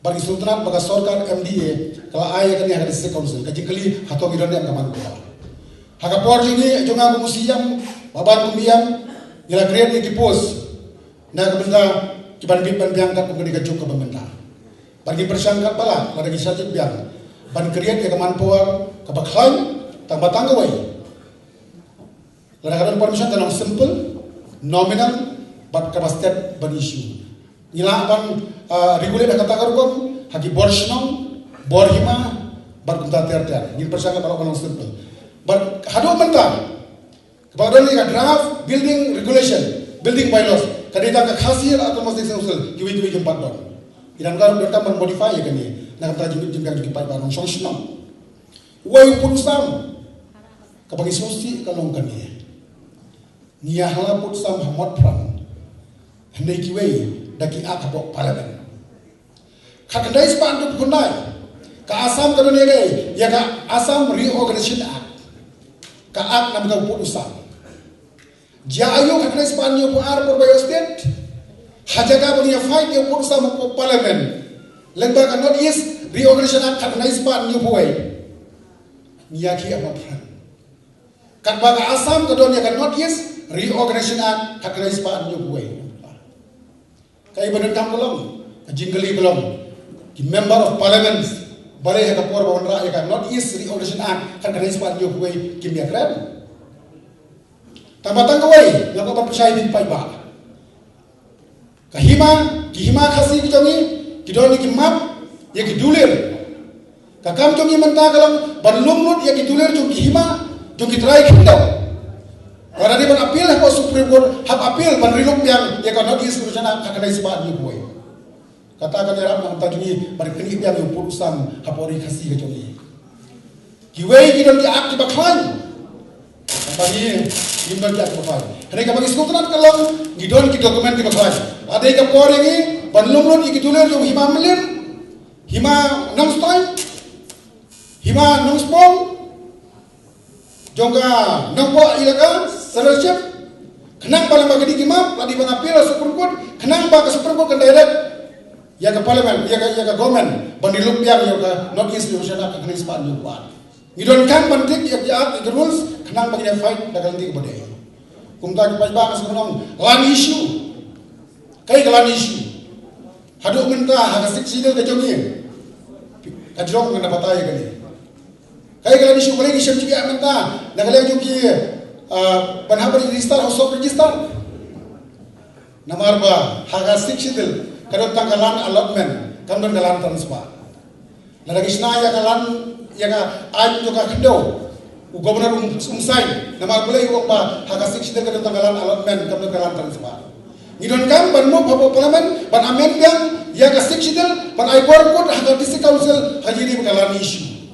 Bad ngi sngewtynnat ba ka sorkar M D A ka la ai ïa kane ha ka District Council. Ka jingkylli, hato ngi don ne em ka manpower? Ha ka por jong ngi, jong nga kum u C M, ba ban kum u E M, ngi la create ïa ki post na ka bynta ki ban bit ban biang katkum kane ka juk kaba mynta. Bad ngi pyrshang katba lah, lada ngi shah jied biang, ban create ïa ka manpower kaba khlaiñ, tang ba tang kawei. Lada ka don permission, kan long simple, nominal, bad kaba state ban issue. Ngi lah ban, ah, regulate ha kata ka rukom ha ki bor shnong, bor hima, bad kumta ter ter. Ngi pyrshang katba lah ban long simple. Bad haduh mynta, kaba don ïa ka draft building regulation, building bylaws, ka dei tang ka Khasi Hills Autonomous District Council, kiwei kiwei kim pat don. Ki dang donkam ban modify ïa kane, na ka bynta jingmut jingpyrkhat jong ki paidbah nongshong shnong. Wei u pud u sam. Kaba ngi sngewsih ka long kane. Ngi ïa hala pud sam ha Motphran. Hynrei kiwei da ki ak hapoh Parliament. Khatkhyndai spah hynñiewphew khyndai. Ka Assam ka don ïa ka, ïa ka Assam Reorganization Act. Ka ak namar ka pud u sam. Jia aïu khatkhyndai spah hynñiewphew ar por ba ïoh state. Ha jaka ba ngi ïa fight ïa u pud u sam hapoh Parliament. Lyngba ka North East Reorganization Act khatkhyndai spah hynñiewphew wei. Ngi ïa ki ha Motphran. Katba ka Assam ka don ïa ka North East Reorganization Act khatkhyndai spah hynñiewphew wei. Kaei ba donkam ka long, ka jingkylli ka long, ki Member of Parliament balei ha ka por ba wanrah ïa ka North East Reorganization Act khatkhyndai spah hynñiewphew wei kim ïakren. Tang ba tang kawei nga kwah ban pynshai ïa phi paidbah. Ka hima, ki hima Khasi ki jong ngi ki don ïa ki map, ïa ki dulir. Ka kam jong ngi mynta ka long ban lum lut ïa ki dulir jong ki hima, jong ki trai khyndew. Wat la dei ban appeal hapoh Supreme Court, hap appeal ban riluk biang ïa ka North East Reservation Act khatkhyndai spah hynñiewphew wei. Kata kan ïarap na ka bynta jong ngi ban pyni biang ïa u pud u sam hapoh ri Khasi ka jong ngi. Kiwei ki don ki ak kiba khlaiñ. Kaba ngi, ngim don ki ak kiba khlaiñ. Hynrei kaba ngi sngewtynnat ka long, ngi don ki document kiba khlaiñ. La dei ka por ïa ngi ban lum lut ïa ki dulir jong hima Mylliem, hima Nongstoiñ, hima Nongspong, jong ka Nongpoh Elaka Censorship. Khnang ba lada ka dei ki map, la dei ban appeal ha Supreme Court, khnang ba ka Supreme Court kan direct ïa ka Parliament, ïa ka, ïa ka government ban riluk biang ïa ka North East Reservation Act khatkhyndai spah hynñiewphew ar. Ngi donkam ban dik ïa ki act, ïa ki rules, khnang ba ngin ïa fight da ka lynti kaba dei. Kumta ki paidbah, nga sngewbha ban ong, land issue. Kaei ka land issue? Haduh mynta ha ka Sixth Schedule ka jong ngi, ka jrong ngan da batai ïa kane. Kaei ka land issue? Balei ngi shem jingeh mynta na ka liang jong ki, ah, ban hap ban register ha u sub register? Namar ba ha ka Sixth Schedule ka don tang ka land allotment, kam don ka land transfer. Lada ngi shna ïa ka land, ïa ka aiñ jong ka khyndew, u Governor um, um sign. Namar balei? U ong ba ha ka Sixth Schedule ka don tang ka land allotment, kam don ka land transfer. Ngi donkam ban move hapoh Parliament ban amend biang ïa ka Sixth Schedule, ban ai bor kut ha ka District Council ha kine ki land issue.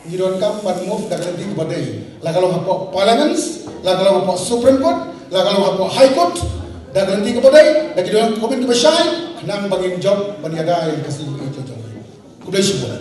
Ngi donkam ban move da ka lynti kaba dei, la ka long hapoh Parliament, la ka long hapoh Supreme Court, la ka long hapoh High Court, da ka lynti kaba dei, da ki document kiba shai, khnang ba ngin jop ban ïada ïa ka Khasi. Khublei shibun.